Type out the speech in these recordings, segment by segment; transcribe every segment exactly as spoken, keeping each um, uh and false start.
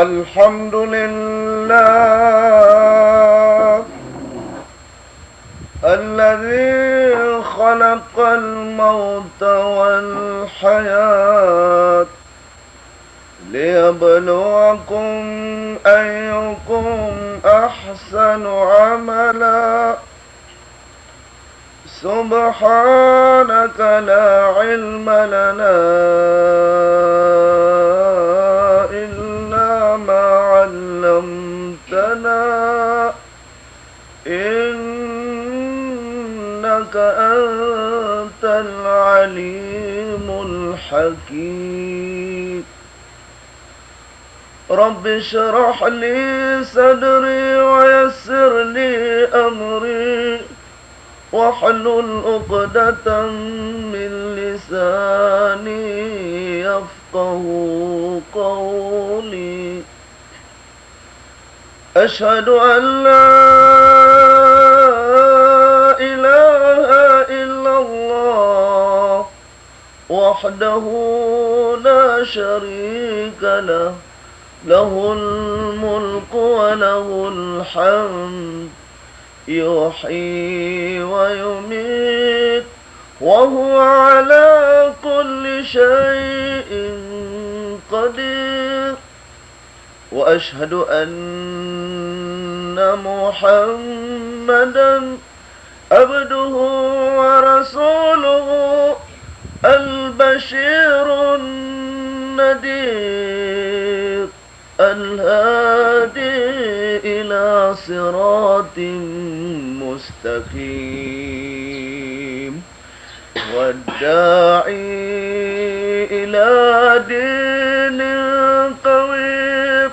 الحمد لله الذي خلق الموت والحياة ليبلوكم أيكم أحسن عملا. سبحانك لا علم لنا إلا ما علمتنا إنك أنت العليم الحكيم. رب اشرح لي صدري ويسر لي أمري واحلل عقدة من لساني يفقه قولي. أشهد أن لا إله إلا الله وحده لا شريك له، له الملك وله الحمد، يحيي ويميت، وهو على كل شيء قدير. وأشهد أن محمدا عبده ورسوله البشير النذير الهادي إلى صراط مستقيم. والداعي إلى دين قويم.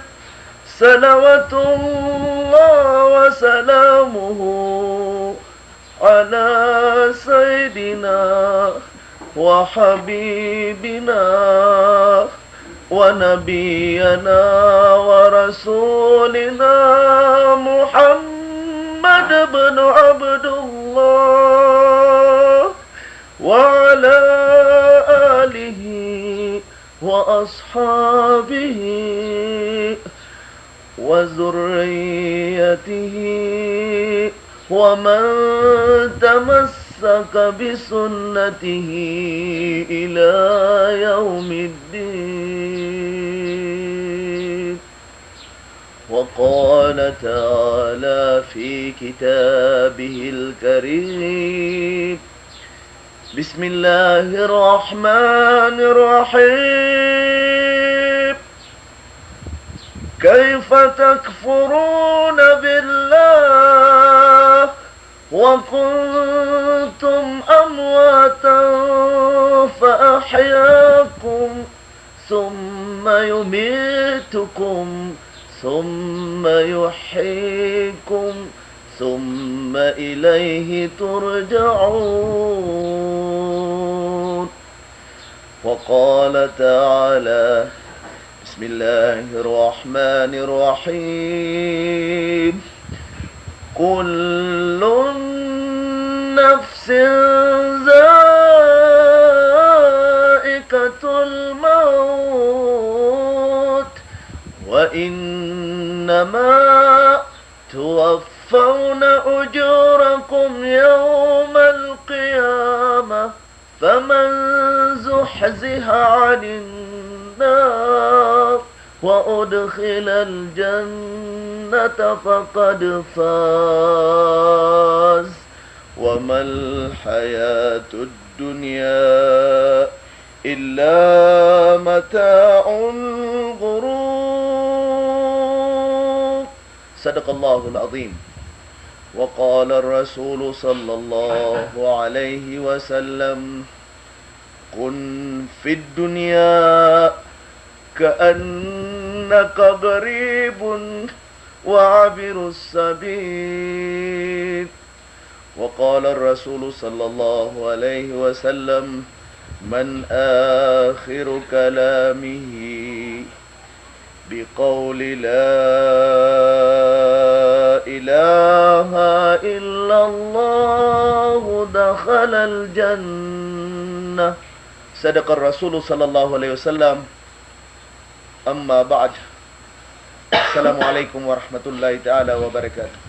صلوات الله وسلامه على سيدنا وحبيبنا ونبينا ورسولنا محمد بن عبد الله وعلى آله وأصحابه وذريته ومن تمسك بسنته إلى يوم الدين. وقال تعالى في كتابه الكريم: بسم الله الرحمن الرحيم. كيف تكفرون بالله وكنتم أمواتا فأحياكم ثم يميتكم ثم يحييكم ثم إليه ترجعون. وقال تعالى: بسم الله الرحمن الرحيم. كل نفس ذائقة الموت وإنما توفون أجوركم يوم القيامة فمن زحزح عن النار وأدخل الجنة فقد فاز وما الحياة الدنيا إلا متاع الغرور. صدق الله العظيم. وقال الرسول صلى الله عليه وسلم: كن في الدنيا كأنك غريب وعابر السبيل. وقال الرسول صلى الله عليه وسلم: من آخر كلامه بقول لا إله إلا الله دخل الجنة. صدق الرسول صلى الله عليه وسلم. أما بعد، Assalamu alaikum warahmatullahi taala wabarakatuh.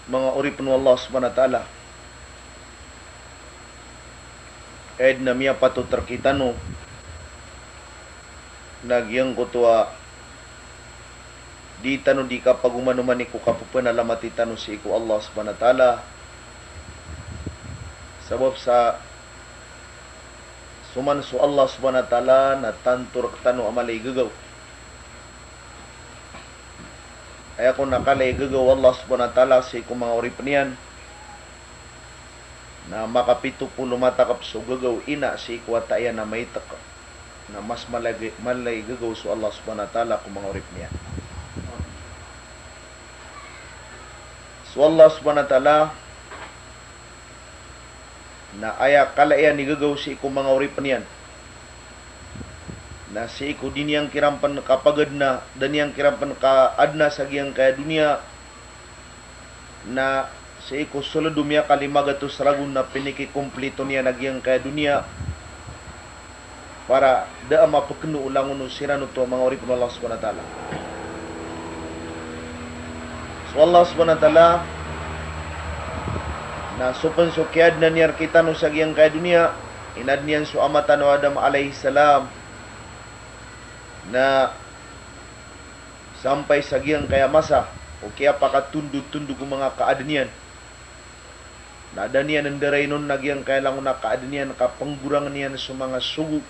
Manga oripn o Allah subhanahu wa taala, aya dn a miyapatot rkitano na giyangkoto a di tano di kapagomanoman ko kapphanalamati tano sii ko Allah subhanahu wa taala. Sabap sa so man so Allah subhanahu wa taala na tanto rktano a mala i gagaw. Aya kon a kala i gagaw o Allah subhanahu wa taala sii ko manga oripn iyan na makapito polo matakp so gagaw o ina sii ko wata iyan a maitk. Na mas mala i, mala i gagaw so Allah subhanahu wa taala ko manga oripn iyan. So Allah subhanahu wa taala na aya kala iyan i gagaw sii ko manga oripn iyan na sii ko di niyan kiran pn kapagadna, da niyan kiran pn kaadna sa giyangkaya doniya, na sii ko sold o miyakali magatos ragon na pinikikomplito niyan a giyangkaya doniya para da a mapkno o langon o siran oto a manga oripn o Allah subhanahu wa taala. So Allah subhanahu wa taala na so pn so kiyaadna niyan rkitano sa giyangkaya doniya, inadn iyan so ama tano Adam alayhis salam na sampay sa giyangkaya masa o kiyapakatondotondog o manga kaadn iyan na da niyan ndarainon a giyangkaya langon a kaadn iyan ka pnggorangn iyan so manga sogo.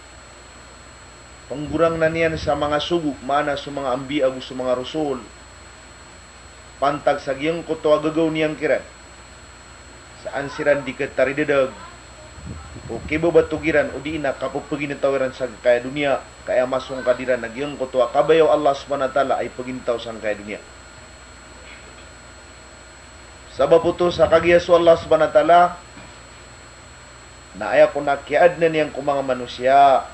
Pnggorangn iyan sa manga sogo, maana so manga anbiya ago so manga rasul. Pantag sa giyangkoto a gagaw niyan kiran sa an siran di kataridadag o kibabatog iran odi na kapphagintaw iran sangkaya doniya, ka aya masongkad iran na giyangkoto a kabaya o Allah subhanahu wa taala a ipagintaw sangkaya doniya. Sabap oto sa kagiya so Allah subhanahu wa taala na aya kon a kiyaadna niyan ko manga manosiya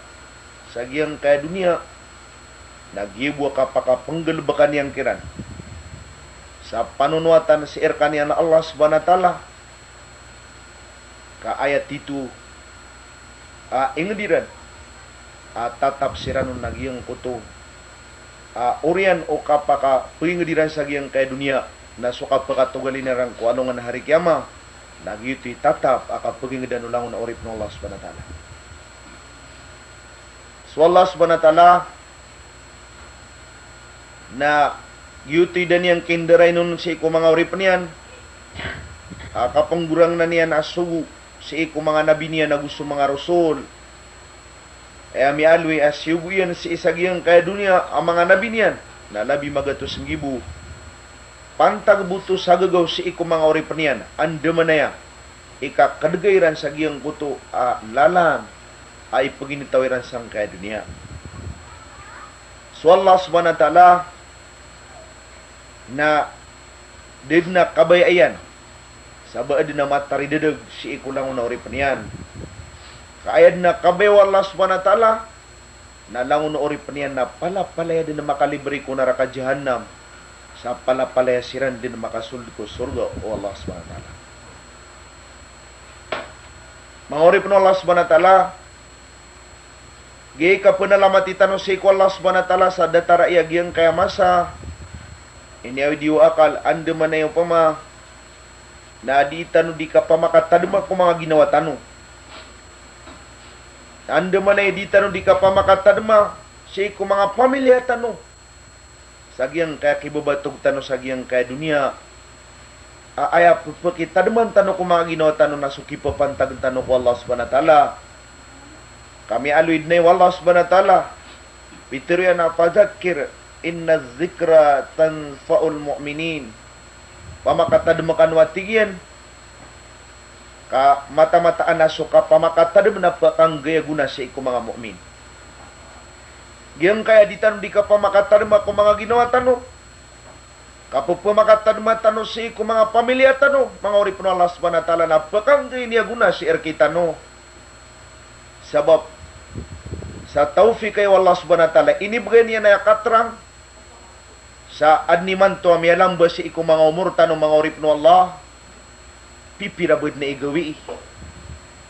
sa giyangkaya doniya na giya bo a kapakapnggalbka niyan kiran sa panonowatan sii rkaniyan a Allah subhanahu wa taala. Ka aya tito a ingd iran a tatap siran on a giyangkoto a oriyan o kapakapngingd iran sa giyangkaya doniya na so kapakatogalin iran ko alongan a hari kiyama, na giyoto i tatap a kapngingdan o langon a oripn o Allah subhanahu wa taala. So Allah subhanahu wa taala na giyoto i da niyan kindarainon sii ko manga oripn iyan a kapnggorangn iyan a sogo sii ko manga nabi niyan ago so manga rasul. Aya miyaaloy a siyogo iyan sii sa giyangkaya doniya a manga nabi niyan na labi magatos nggibo. Pantag bo oto sa gagaw sii ko manga oripn iyan, andamanaya i kakadga iran sa giyangkoto a lalan a ipagintaw iran sangkaya doniya. So Allah subhanahu wa taala na da dn a kabaya iyan sa ba adn a mataridadag sii ko langon a oripn iyan. Ka aya dn a kabaya o Allah subhanahu wa taala na langon o oripn iyan na palapalaya dn a makalibre ko naraka jahannam, sa palapalaya siran dn a makasold ko sorga o Allah subhanahu wa taala. Manga oripn o Allah subhanahu wa taala, giya i kapnalamati tano sii ko Allah subhanahu wa taala sa datar a aya giyangkaya masa, iniawid iyo akal, andamanaya opama na di tano di kapamakatadma ko manga ginawa tano. Andamanaya di tano di kapamakatadma sii ko manga pamilya tano sa giyangkaya kibabatog tano sa giyangkaya doniya. A aya ppakitadman tano ko manga ginawa tano na so kipapantagn tano ko Allah subhanahu wa taala. Ka miyaaloy dn o Allah subhanahu wa taala, pitharo iyan a, "Fadhakkir inna dhikra tanfa'ul mu'minin." Pamakatadma kano a tig iyan, ka mataan-mataan a so kapamakatadm na pkanggay a gona sii ko manga mu'min. Giyangkaya di tano di kapamakatadma ko manga ginawa tano, kapphamakatadma tano sii ko manga pamilya tano, manga oripn o Allah subhanahu wa taala, na pkanggay niyan a gona sii rkitano. Sabap sa tawfik o Allah subhanahu wa taala, inibgay niyan a aya katrang sa adn imanto a miyalamba sii ko manga omor tano, manga oripn o Allah, pipira bo dn a igawii,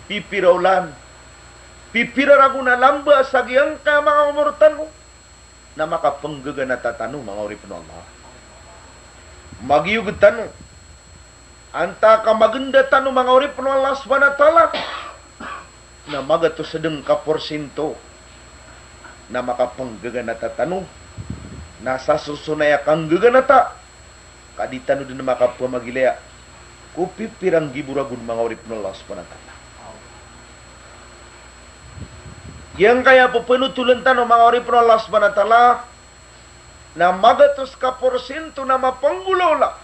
pipira olan, pipira ragon a lamba sa giyangkaya manga omor tano, na makapnggaganata tano, manga oripn o Allah. Magiyog tano antaa ka maganda tano, manga oripn o Allah subhanahu wa ta'ala, na magatos dn ka porsinto na makapnggaganata tano, na sa sosonaya kanggaganata ka di tano dn makapamagilaya ko pipira nggibo ragon, manga oripn o Allah subhanahu wa ta'ala. Giyangkaya pphanotolan tano, manga oripn o Allah subhanahu wa ta'ala, na magatos ka porsinto na mapanggolawla.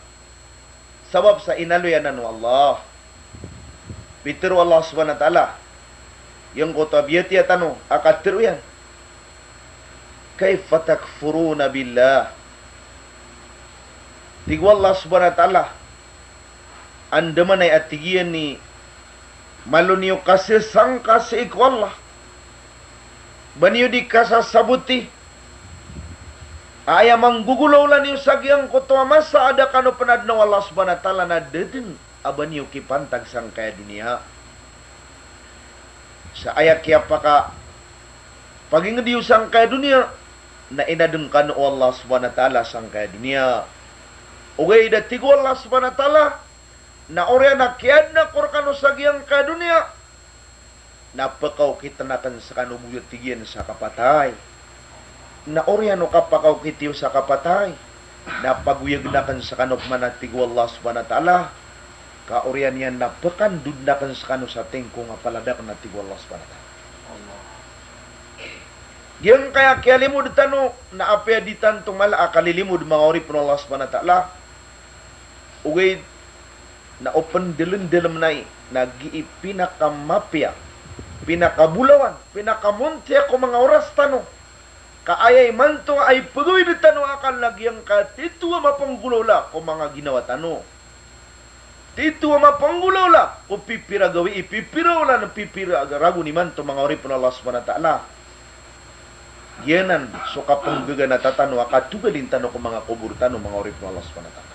Sabap sa inaloy anan o Allah. Pitharo o Allah subhanahu wa ta'ala, giyangkoto a biyatiya tano a katharo iyan, "Kaifa takfuruna billah?" Tig o Allah subhanahu wa ta'ala, andamanaya a tig iyan i malo niyo kasasangka sii ko Allah, ba niyo di kasasaboti a aya manggogolawla niyo sa giyangkoto a masa a da kano pn adn o Allah subhanahu wa ta'ala, na da dn a ba niyo kipantag sangkaya doniya. Sa aya kiyapakapagingd iyo sangkaya doniya na inadn kano o Allah subhanahu wa ta'ala sangkaya doniya. Ogaid a tig o Allah subhanahu wa ta'ala, na oriyan a kiyadn ako rkano sa giyangkaya doniya na pkaokitn akn skano bo, tig iyan, sa kapatay. Na oriyan o kapakaokit iyo sa kapatay na pagoyagn akn skano pman, a tig o Allah subhanahu wa ta'ala, ka oriyan iyan na pkandodn akn skano sa tingkong a paladakn, a tig o Allah subhanahu wa ta'ala. Giyangkaya kiyalimod tano na apiya di tanto mala a kalilimod, manga oripn o Allah subhanahu wa ta'ala, ogaid na o pndalmdalmn ai na gii pinakamapiya, pinakabolawan, pinakamontiya ko manga oras tano. Ka aya imanto a ipgawid tano a akal na giyangkaya tito a mapanggolawla ko manga ginawa tano. Tito a mapanggolawla ko pipira gawii, pipira olan, pipira ragon imanto, manga oripn o Allah subhanahu wa ta'ala. Giyanan so kapnggaganata tano a katogalin tano ko manga kobor tano, manga oripn o Allah subhanahu wa ta'ala.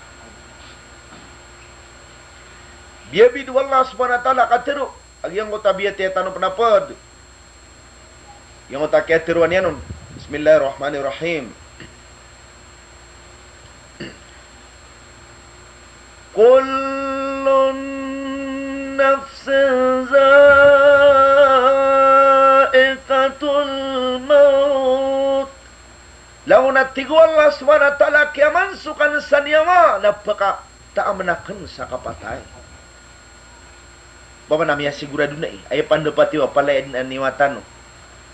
Biyabid o Allah subhanahu wa ta'ala a katharo a giyangkoto a biyatiya tano pn a pd. Giyangkoto a kiyatharoa niyan on. Bismillahirrahmanirrahim. Kullu nafsin dha'iqatul maut. Langon a tig o Allah subhanahu wa ta'ala, kiyamansokan sa niyawa na pkataamn akn sa kapatay. Opama na miyasigorado na i, aya pandapat iyo a palaya dn a niyawa tano,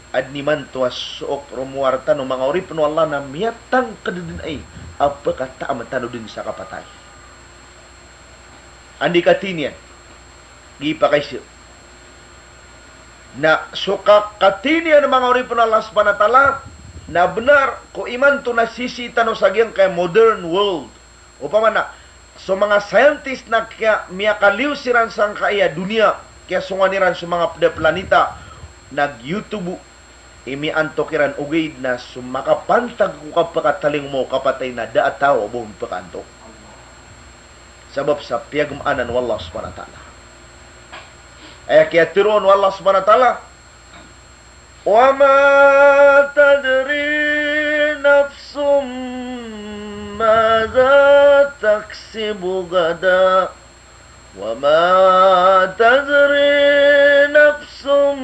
adn imanto a sook romowar tano, manga oripn o Allah, na miyatangkd dn ai a pkataam tano dn sa kapatay. Anda i katii niyan? Di pakaiza. Na so ka-, katii niyan, manga oripn o Allah subhanahu wa ta'ala, na bnar ko imanto na sisii tano sa giyangkaya modern world. Opama na so manga scientist na kiya-, miyakaliyo siran sangkaya doniya, kiyasongan iran so manga pd a planeta, nag-YouTube i miyaantok iran, ogaid na so makapantag ko kapakatalingoma o kapatay na da a taw a ba on pkaantok. Sabap sa piyagmaanan o Allah subhanahu wa ta'ala. Aya kiyatharo on o Allah subhanahu wa ta'ala, "Wa ma tadri nafsun madha taksibu ghada, wa ma tadri nafsun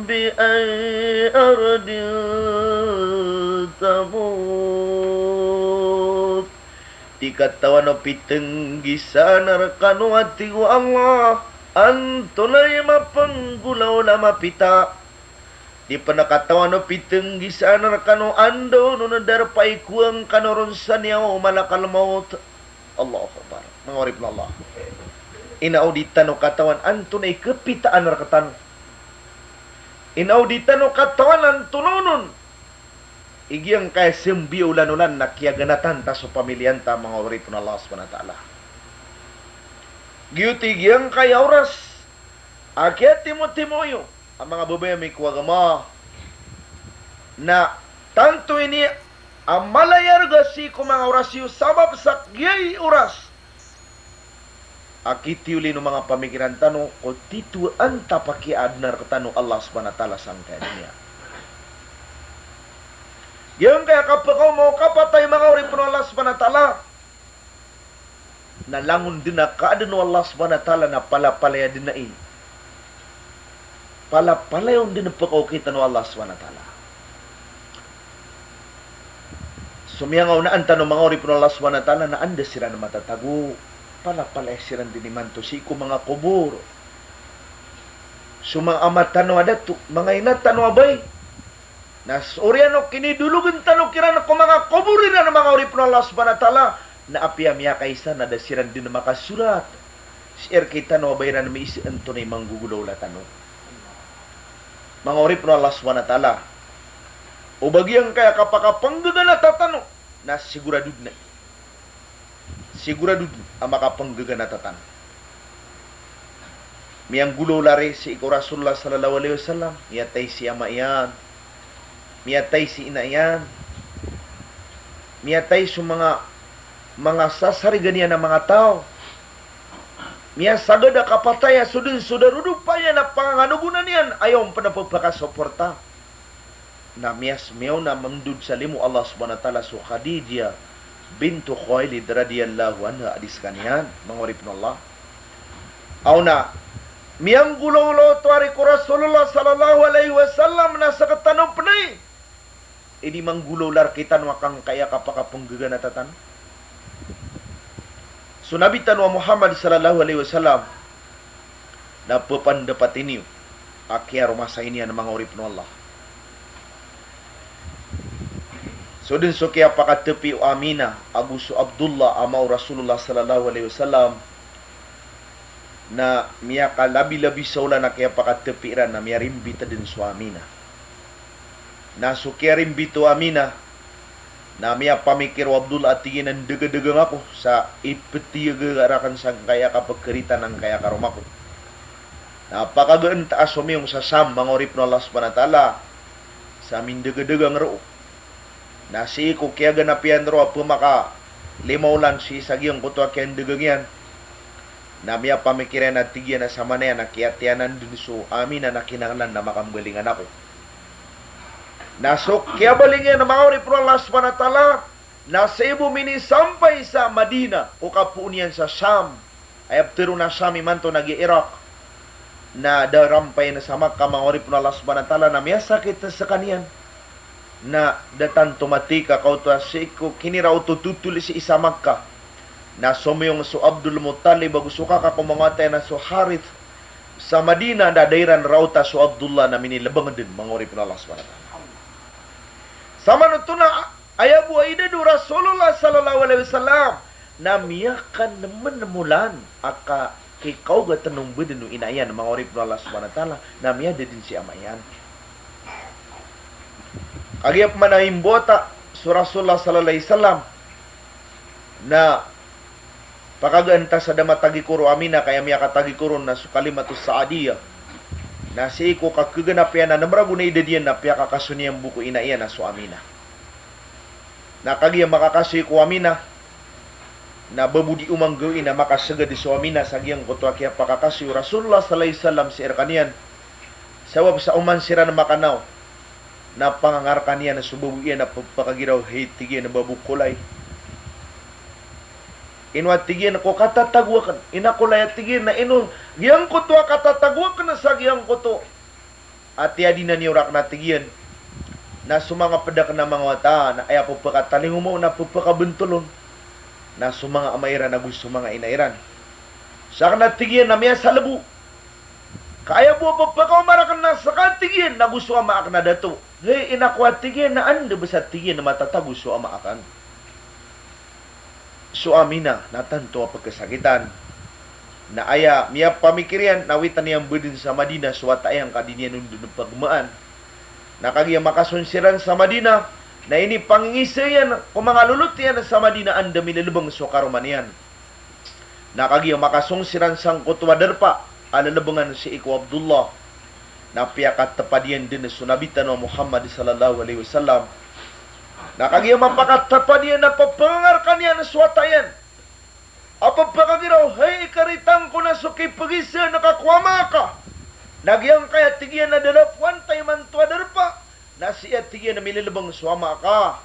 bi ayyi ardin tamut." Di katawan o pitnggisaan rkano, a tig o Allah, antonaa i mapanggolawla mapita. Di pn katawan o pitnggisaan rkano anda on o darpa i kowaan kano ron sa niyawa o malakal maut. Allahu Akbar. Manga oripn o Allah. Ino di tano katawan antonaa i kapitaan rktano. Ino di tano katawan antonaa on i giyangkaya sambi a olan-olan na kiyaganatan ta so pamilya ta, manga oripn o Allah subhanahu wa ta'ala. Giyoto i giyangkaya oras a kiyatimotimo iyo a manga babay ami ko agama, na tanto ini a mala i arga sii ko manga oras iyo, sabap sa giyai oras a kitiyolen o manga pamikiran tano ko titho a antaa pakiyaadna rektano o Allah Subhanahu wa Ta'ala sangkaya doniya. Giyangkaya kapakaoma o kapatay, manga oripn o Allah Subhanahu wa Ta'ala, na langon dn a kaaden o Allah Subhanahu wa Ta'ala na palapalaya dn ai. Palapalaya on dn pkaokitan o Allah Subhanahu wa Ta'ala. So miyangaonaan tano, manga oripn o Allah Subhanahu wa Ta'ala, na anda siran matatago? Palapalaya siran dn imanto sii ko manga kobor. So manga ama tano a dato, manga ina tano a bai, na so oriyan o kinidologn tano kiran ko manga kobor iran, manga oripn o Allah Subhanahu wa Ta'ala, na apiya miyakaisa na da siran dn makasorat sii rktano a ba iran miisa antonaa i manggogolawla tano. Manga oripn o Allah Subhanahu wa Ta'ala, o ba giyangkaya kapakapnggaganata tano na sigurado dn a, sigurado dn a makapnggaganata tano. Miyanggolawla ri sii ko Rasulullah sallallahu alaihi wasallam, miyatay si ama iyan, miyatay si ina iyan, miyatay so manga, manga sasarigan iyan a manga taw, miyasagad a kapatay a so dn so darodopa iyan a panganganogonan iyan, aya on pn a pphakasoporta. Na miyas-, miyaona mamdod sa limo o Allah Subhanahu wa Ta'ala so Khadijah bintu Khuwailid radiyallahu anha a di skaniyan, manga oripn o Allah. Aw na, miyanggolawla oto ari ko Rasulullah sallallahu alaihi wasallam na sktano pn ai, ini manggolawla rktano a kangkaya kapakapnggaganata tano. So Nabi tano a Muhammad sallallahu alaihi wasallam na pphapandapati niyo a kiyaromasay niyan, manga oripn o Allah. So dn so kiyapakatpi o Aminah ago so Abdullah, ama o Rasulullah sallallahu alaihi wasallam, na miyakalabi-labi sa olan a kiyapakatpi iran na miyarimbit dn so Aminah. Na so kiyarimbit o Aminah, na miyapamikir o Abdullah a tig iyan a ndagadagang ako sa iptiyagaga rakn sangkaya kapkharitan angkaya karoma ko. Na pakagaan ta a somiyong sa Sham, manga oripn o Allah Subhanahu wa Ta'ala, sa mindagadagang roo. Na sii ko kiyaganap iyan roo a pmaka lima olan sii sa giyangkoto a kiyandagang iyan, na miyapamikir iyan a tig iyan a samanaya na kiyatiyanan dn so Aminah na kinanglan na makambalingan ako. Na so kiyabaling iyan, manga oripn o Allah Subhanahu wa Ta'ala, na sii bo minisampay sa Madinah ko kapoon iyan sa Sham. Aya ptharoon a Sham imanto na giya Iraq. Na da rampay iyan sa Makkah, manga oripn o Allah Subhanahu wa Ta'ala, na miyasakit skaniyan. Na da tanto mati ka kaoto a sii ko kiniraot o totol sii sa Makkah. Na somiyong so Abdul Muttalib ago so kaka ko manga wata iyan a so Harith sa Madinah, na da iran raota so Abdullah na minilbng dn, manga oripn o Allah Subhanahu wa Ta'ala. Samanoto na aya bo a idad o Rasulullah sallallahu alaihi wasallam na miyakanm a olan a ka-, kikaogatn o mbdn o ina iyan, manga oripn o Allah Subhanahu wa Ta'ala, na miyada dn si ama iyan. Kagiya pman a imbawata so Rasulullah sallallahu alaihi wasallam, na pakagaan ta sa da matagikor o Aminah, ka aya miyakatagikor on na so Kalimatus Sa'diyah. Na sii ko kakhaganap iyan a nm ragon a idad iyan na piyakakaso niyan bo ko ina iyan a so Aminah. Na kagiya makakasoy ko Aminah, na ba bo di oman gawii na makasagad so Aminah sa giyangkoto a kiyapakakasoy o Rasulullah sallallahu alaihi wasallam sii rkaniyan. Sabap sa oman siran makanaw, na pangangarkan iyan so babo iyan a pphakagiraw, hay, tig iyan, a babo ko lay, ino, a tig iyan, ko katatago akn? Ina ko lay, a tig iyan, na ino giyangkoto a katatago akn sa giyangkoto a tiyadinan iyo rakn, a tig iyan, na so manga pd akn a manga wata na aya pphakatalingoma on na pphakabntol on na so manga ama iran ago so manga ina iran. Sakn, a tig iyan, na miyasalbo. Ka aya bo a pphakaoma rakn na ska, tig iyan, ago so ama akn a dato. Hay ina ko, a tig iyan, na anda bs, a tig iyan, matatago so ama akn? So Aminah na tanto a pkhasakitan. Na aya miyapamikir iyan na witn iyan bo dn sa Madinah so wata iyan ka di niyan on dn pagmaan. Na kagiya makason siran sa Madinah, na inipangingisa iyan ko manga lolot iyan sa Madinah anda mililbng so karoma niyan. Na kagiya makasong siran sangkoto a darpa a lilbngan sii ko Abdullah, na piyakatpad iyan dn so Nabi tano a Muhammad sallallahu alaihi wasallam. Na kagiya mapakatpad iyan na pphangangarakan iyan so wata iyan. a pphakagiraw, hay ikaritang ko na so kipagisa na ka ko ama ka. Na giyangkaya tig iyan a dalapoan ta imanto a darpa. Na sii a tig iyan a milelebeng so ama ka.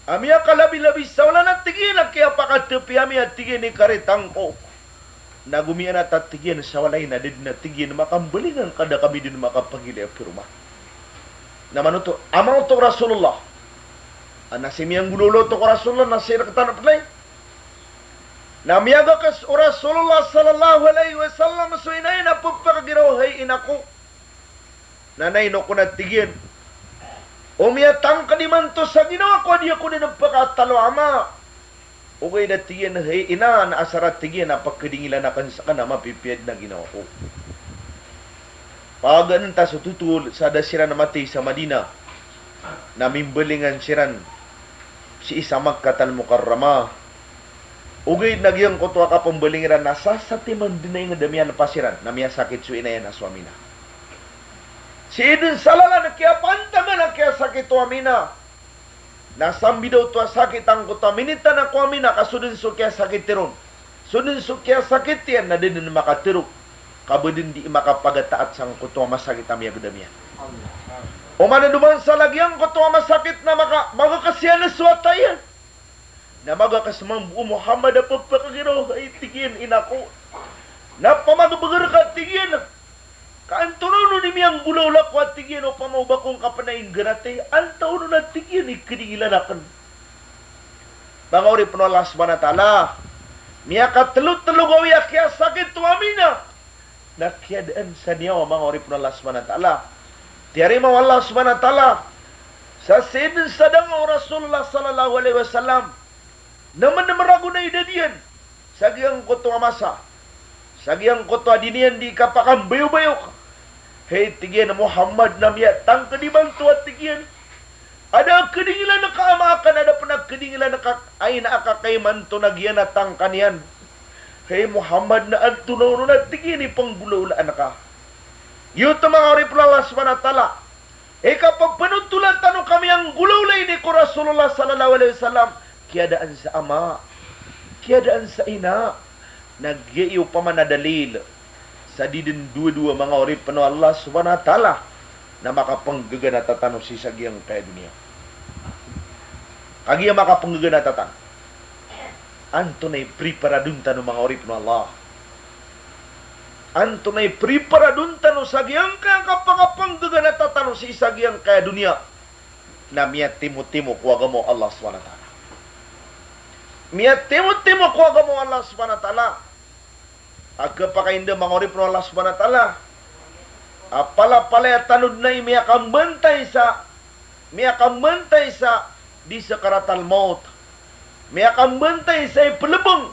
A miyakalabi-labi sa olan a tig iyan a kiyapakatapi ami a tig iyan ikaritang ko. Na gomiyanat a tig iyan sa walay na da den a tig iyan makambalingan ka da kami den makapagilay a piroma. Na manoto, a manoto Rasulullah. A na sii miyanggolawla oto ko Rasulullah na sii rektano pelay. Na miyagakes o Rasulullah sallallahu alaihi wasallam so ina iyan a pphakagiraw, hay ina ko. Na naino ko na tig iyan o miyatangked imanto sa ginawa ko a di ako den pekatalo ama. Ogaid a tig iyan, hay ina, na asar a tig iyan a pekedingilan aken seken a mapipiya den a ginawa ko. Paganenta so totol sa da siran matay sa Madinah na mimbalingan siran sii sa Makkah al-Mukarramah. Ogaid na giyangkoto a kapembaling iran na sasatiman den a inged a miyanpa siran na miyasakit so ina iyan a so Aminah. Sii den sa lalan a kiyapantagan a kiyasakit o Aminah. Na sambi da oto a sakit angkoto a minitan a ko Aminah ka so den so kiyasakit iron, so den so kiyasakit iyan na da den makatero. Ka ba den di makapagataat sangkoto a masakit a miyagedam iyan. Oman a doman sa lagid angkoto a masakit na maka, magakes iyan so wata iyan. Na magakes mambo o Muhammad a pphakagiraw, hay tig iyan, ina ko. Na pamagebeger ka tig iyan. Ka antonaa onon i miyanggolawla ko a tig iyan opama o ba ko ngka pen a inggaratay, antaa onon a tig iyan i kedingilan aken. Manga oripen o Allah subhanahu wa ta'ala, miyakatelotelo gawii a kiyasakit o Aminah na kiyadaan sa niyawa, manga oripen o Allah subhanahu wa ta'ala. Tiyarima o Allah subhanahu wa ta'ala sa sii den sa danga o Rasulullah sallallahu alaihi wasallam. Na menemer ago na idad iyan sa giyangkoto a masa, sa giyangkoto a di niyan di kapakambayobayo ka. Hay tig iyan a Muhammad, na miyatangked imanto a tig iyan a da a kedingilan ka a ama aken, a da pen a kedingilan ka a ina aka, ka imanto na giyanatan ka niyan. Hay Muhammad, na antonaa onon a tig iyan i penggolawlaan ka. Giyoto, manga oripen o Allah subhanahu wa ta'ala, i kapepenotolan tano ka miyanggolawla ini ko Rasulullah sallallahu alaihi wasallam, kiyadaan sa ama, kiyadaan sa ina. Na giya i opama na dalil sa di den dowa-dowa, manga oripen o Allah subhanahu wa ta'ala, na makapenggeganata tano sii sa giyangkaya doniya. Kagiya makapenggeganata tano. Antonaa i preparadon tano, manga oripen o Allah? Antonaa i preparadon tano sa giyangkaya kapakapenggeganata tano sii sa giyangkaya doniya? Na miyatimotimo ko agama o Allah subhanahu wa ta'ala. Miyatimotimo ko agama o Allah subhanahu wa ta'ala. A kepakainda, manga oripen o Allah subhanahu wa ta'ala, a palapalaya tano den a i miyakambantay sa, miyakambantay sa di sakaratal maut. Miyakambantay sa i pelebeng,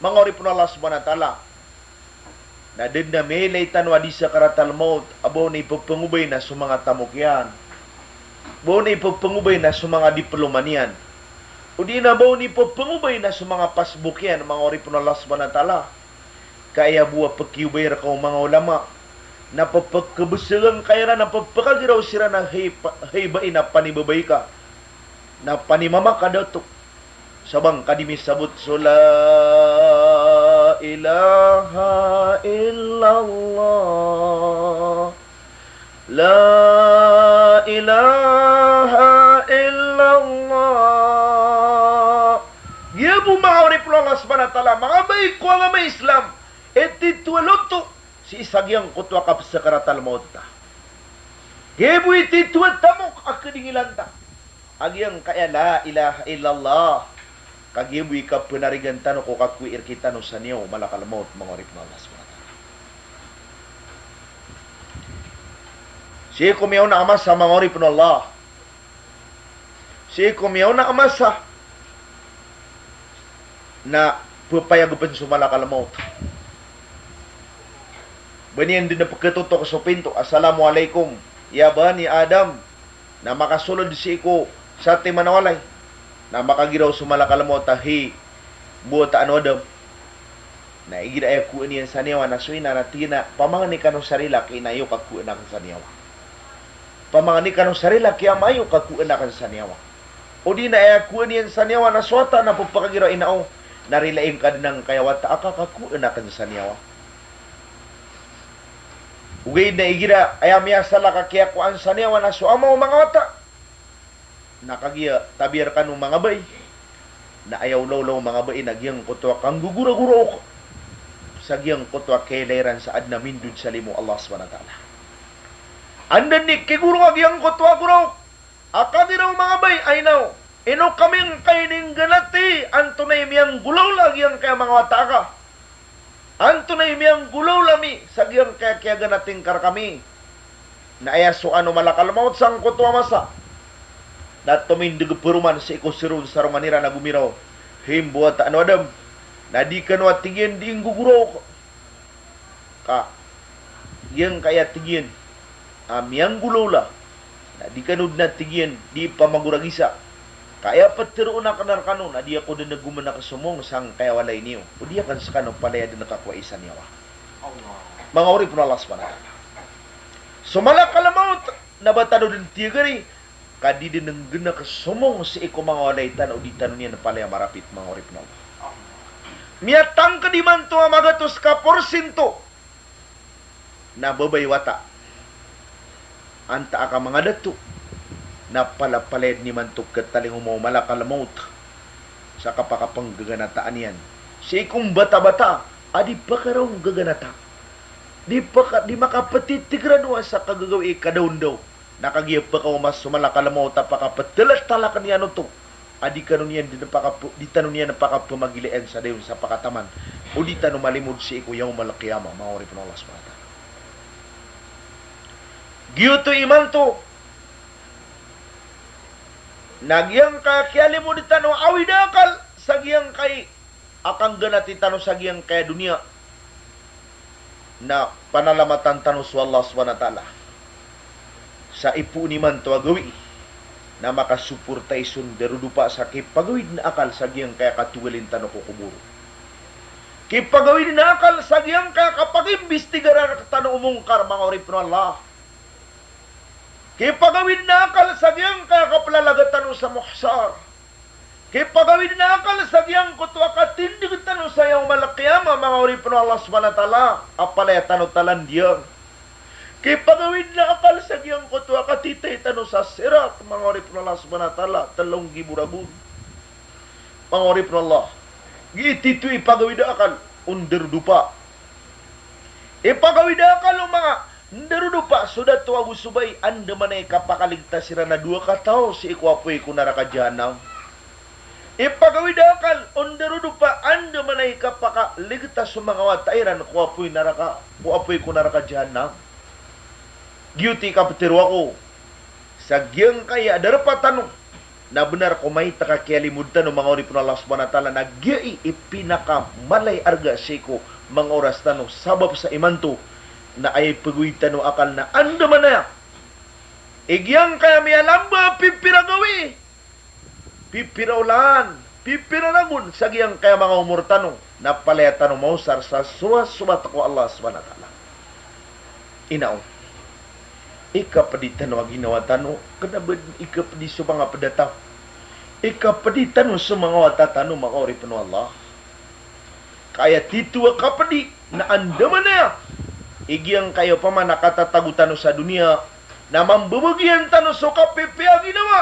manga oripen o Allah subhanahu wa ta'ala. Na da den a miyailay tano a di sakaratal maut a ba on ipepengobay na so manga tamok iyan, ba on ipepengobay na so manga diploma niyan, odi na ba on ipepengobay na so manga passbook iyan, manga oripen o Allah subhanahu wa ta'ala. Ka aya bo a pekiobay reka o manga ulama na pepekebesegan ka iran a pepekagiraw siran a hay pa-, hay bai na panibabay ka na panimama ka dato. Sabang ka di misabot so la ilaha illallah. La ilaha illallah. Giya bo, manga oripen o Allah subhanahu wa ta'ala, manga bai ko agama Islam, i titho a loto sii sa giyangkoto a kapesakaratal maut ta. Giya bo i titho a tamok a kedingilan ta a giyangkaya la ilaha illallah. Ka giya bo i kapenarigan tano ko kakowai rektano sa niyawa o malakal maut, manga oripen o Allah subhanahu wa ta'ala. Sii ko miyaona a masa, manga oripen o Allah, sii ko miyaona a masa na pepayag pen so malakal maut. Ba niyan den a peketotok so pinto, "Assalamu alaikum ya bani Adam." Na makasolod sii ko satiman a walay na makagiraw so malakal maut a, "Hi, bo ta ano Adam." Na igira aya kowaan iyan sa niyawa na so ina na tig iyan a, "Pamangni kano sa rila ki ina iyo ka kowaan aken sa niyawa. Pamangni kano sa rila ki ama iyo ka kowaan aken sa niyawa." Odi na aya kowaan iyan sa niyawa na so wata na pepakagiraw a, "Ina o, na rilaing ka dn angkaya wata a kakakowaan akn sa niyawa. Ogaid na igira aya miyasalakaw a kiyakowa sa niyawa na so ama o manga wata, na kagiya tabiya rkano manga bai, na aya olawla o manga bai na giyangkoto a kanggogoragoraok sa giyangkoto a kailay ran sa adn a mindod sa limo o Allah subhanahu wa ta'ala. Anda dn i kigoraok a giyangkoto a goraok a kagira o manga bai a ina o, ino kami ngkai ingganati, antonaa i miyanggolawla giyangkaya manga wata aka? Antonaa i miyanggolawla ami sa giyangkaya kiyaganati ngka rkami? Na aya so ano malakal maut sangkoto a masa na tomindg paroman sii ko sron sa rongan iran a gomiraw, hay mbawata ano Adam, na di kano a tig iyan di inggogoraok ka giyangkaya tig iyan a miyanggolawla, na di kano dn a tig iyan di ipamagoragisa. Ka aya ptharoon akn rkano na di ako dn a gomana kasomong sangkaya walay niyo, odi akn skano palaya dn kakowai sa niyawa. Manga oripn o Allah subhanahu wa ta'ala, so malakal maut na ba tano dn tiyagari ka di dn nggnk somong sii ko manga walay tano, di tano niyan palaya marapit, manga oripn o Allah. Miyatangkd imanto a magatos ka porsinto na babay wata, antaa ka manga dato, na palapalaya dn imanto khatalingoma o malakal maut sa kapakapnggaganataan iyan sii ko mbatabata a di pkaraw nggaganata, di pka-, di makaptitigrano sa kagagawii kadaondaw. Na kagiya pkaoma so malakal maut a pakaptalatalakn iyan oto a di kano niyan dn pakap-, di tano niyan pakapmagilaan sa dayon sa pakataman, o di tano malimod sii ko yawmal qiyamah, manga oripn o Allah subhanahu wa ta'ala. Giyoto imanto na giyangkaya kiyalimod tano a awid a akal sa giyangkai a kangganati tano sa giyangkaya doniya, na panalamatan tano so Allah subhanahu wa ta'ala sa ipoon imanto a gawii na makasoporta i so ndarodopa sa kipagawid na akal sa giyangkaya katogalin tano ko kobor. Kipagawid na akal sa giyangkaya kapakimbistigaran rktano o mongkar, manga oripn o Allah. Kipagawid na akal sa giyangkaya kaplalaga tano sa muhsar. Kipagawid na akal sa giyangkoto a katindg tano sa yawmal qiyamah, manga oripn o Allah subhanahu wa ta'ala, a palaya tano talandiyan. Kipagawid na akal sa giyangkoto a katitay tano sa sirat, manga oripn o Allah subhanahu wa ta'ala, tlo nggibo ragon. Manga oripn o Allah, giya tito i pagawid a akal o ndarodopa. Ipagawid a akal o manga ndarodopa so dato ago so bai, andamanaya i kapakaligtas iran a dowa kataw sii ko apoy ko naraka jahannam. Ipagawid a akal o ndarodopa, andamanaya i kapakaligtas o manga wata iran ko apoy naraka, ko apoy ko naraka jahannam. Giyoto i kaptharo ako sa giyangkaya darpa tano na bnar ko maito ka kiyalimod tano, manga oripn o Allah subhanahu wa ta'ala, na giyai i pinakamala i arga sii ko manga oras tano, sabap sa imanto na aya ipagawid tano a akal na andamanaya i giyangkaya miyalamba a pipira gawii, pipira olan, pipira ragon sa giyangkaya manga omor tano, na palaya tano maosar sa sowasobat ko Allah subhanahu wa ta'ala. Ina o, ikapdi tano a ginawa tano, kna ba dn ikapdi so manga pd a taw. Ikapdi tano so manga wata tano, manga oripn o Allah. Ka aya tito a kapdi na andamanaya i giyangkaya opama na katatago tano sa doniya na mambabagian tano so kapipiya a ginawa.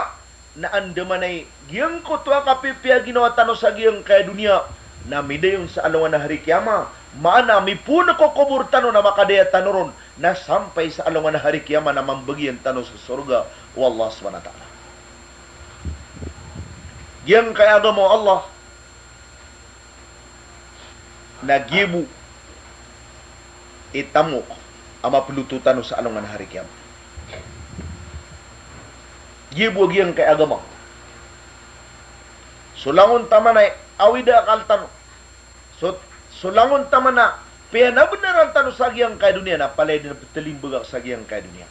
Na andamanaya i giyangkoto a kapipiya a ginawa tano sa giyangkaya doniya na midayon sa alongan a hari kiyama, maana mipoon ko kobor tano na makadaya tano ron, na sampay sa alongan a hari kiyama na mambagian tano so sorga o Allah subhanahu wa ta'ala. Giyangkaya agama o Allah na giya bo i tamok a maploto tano sa alongan a hari kiyama. Giya bo a giyangkaya agama. So langon taman a awid a akal tano, so, so langon taman a piyanabnaran tano sa giyangkaya doniya na palaya dn ptlimbagak sa giyangkaya doniya.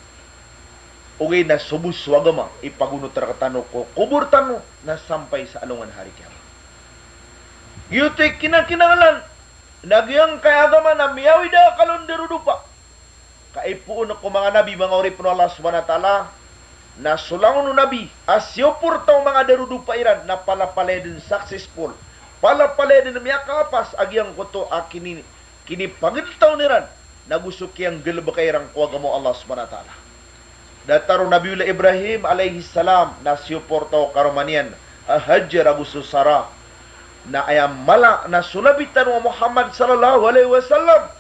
Ogaid na so bo so agama i pagonot rktano ko kobor tano na sampay sa alongan a hari kiyama. Giyoto i kinakinanglan na giyangkaya agama na miyawid a akal o ndarodopa. Ka ipoon ko manga nabi, manga oripn o Allah subhanahu wa ta'ala, na so langon o nabi a siyoporta o manga darodopa iran na palapalaya dn successful, palapalaya dn a miyakaapas a giyangkoto a kini-, kinipagdtaw iran, na go so kiyanggalbka iran ko agama o Allah subhanahu wa ta'ala. Datar o Nabiyullah Ibrahim alayhis salam na siyoporta o karoma niyan a Hajar ago so Sarah. Na aya mala na so Nabi tano a Muhammad sallallahu alayhi wasallam,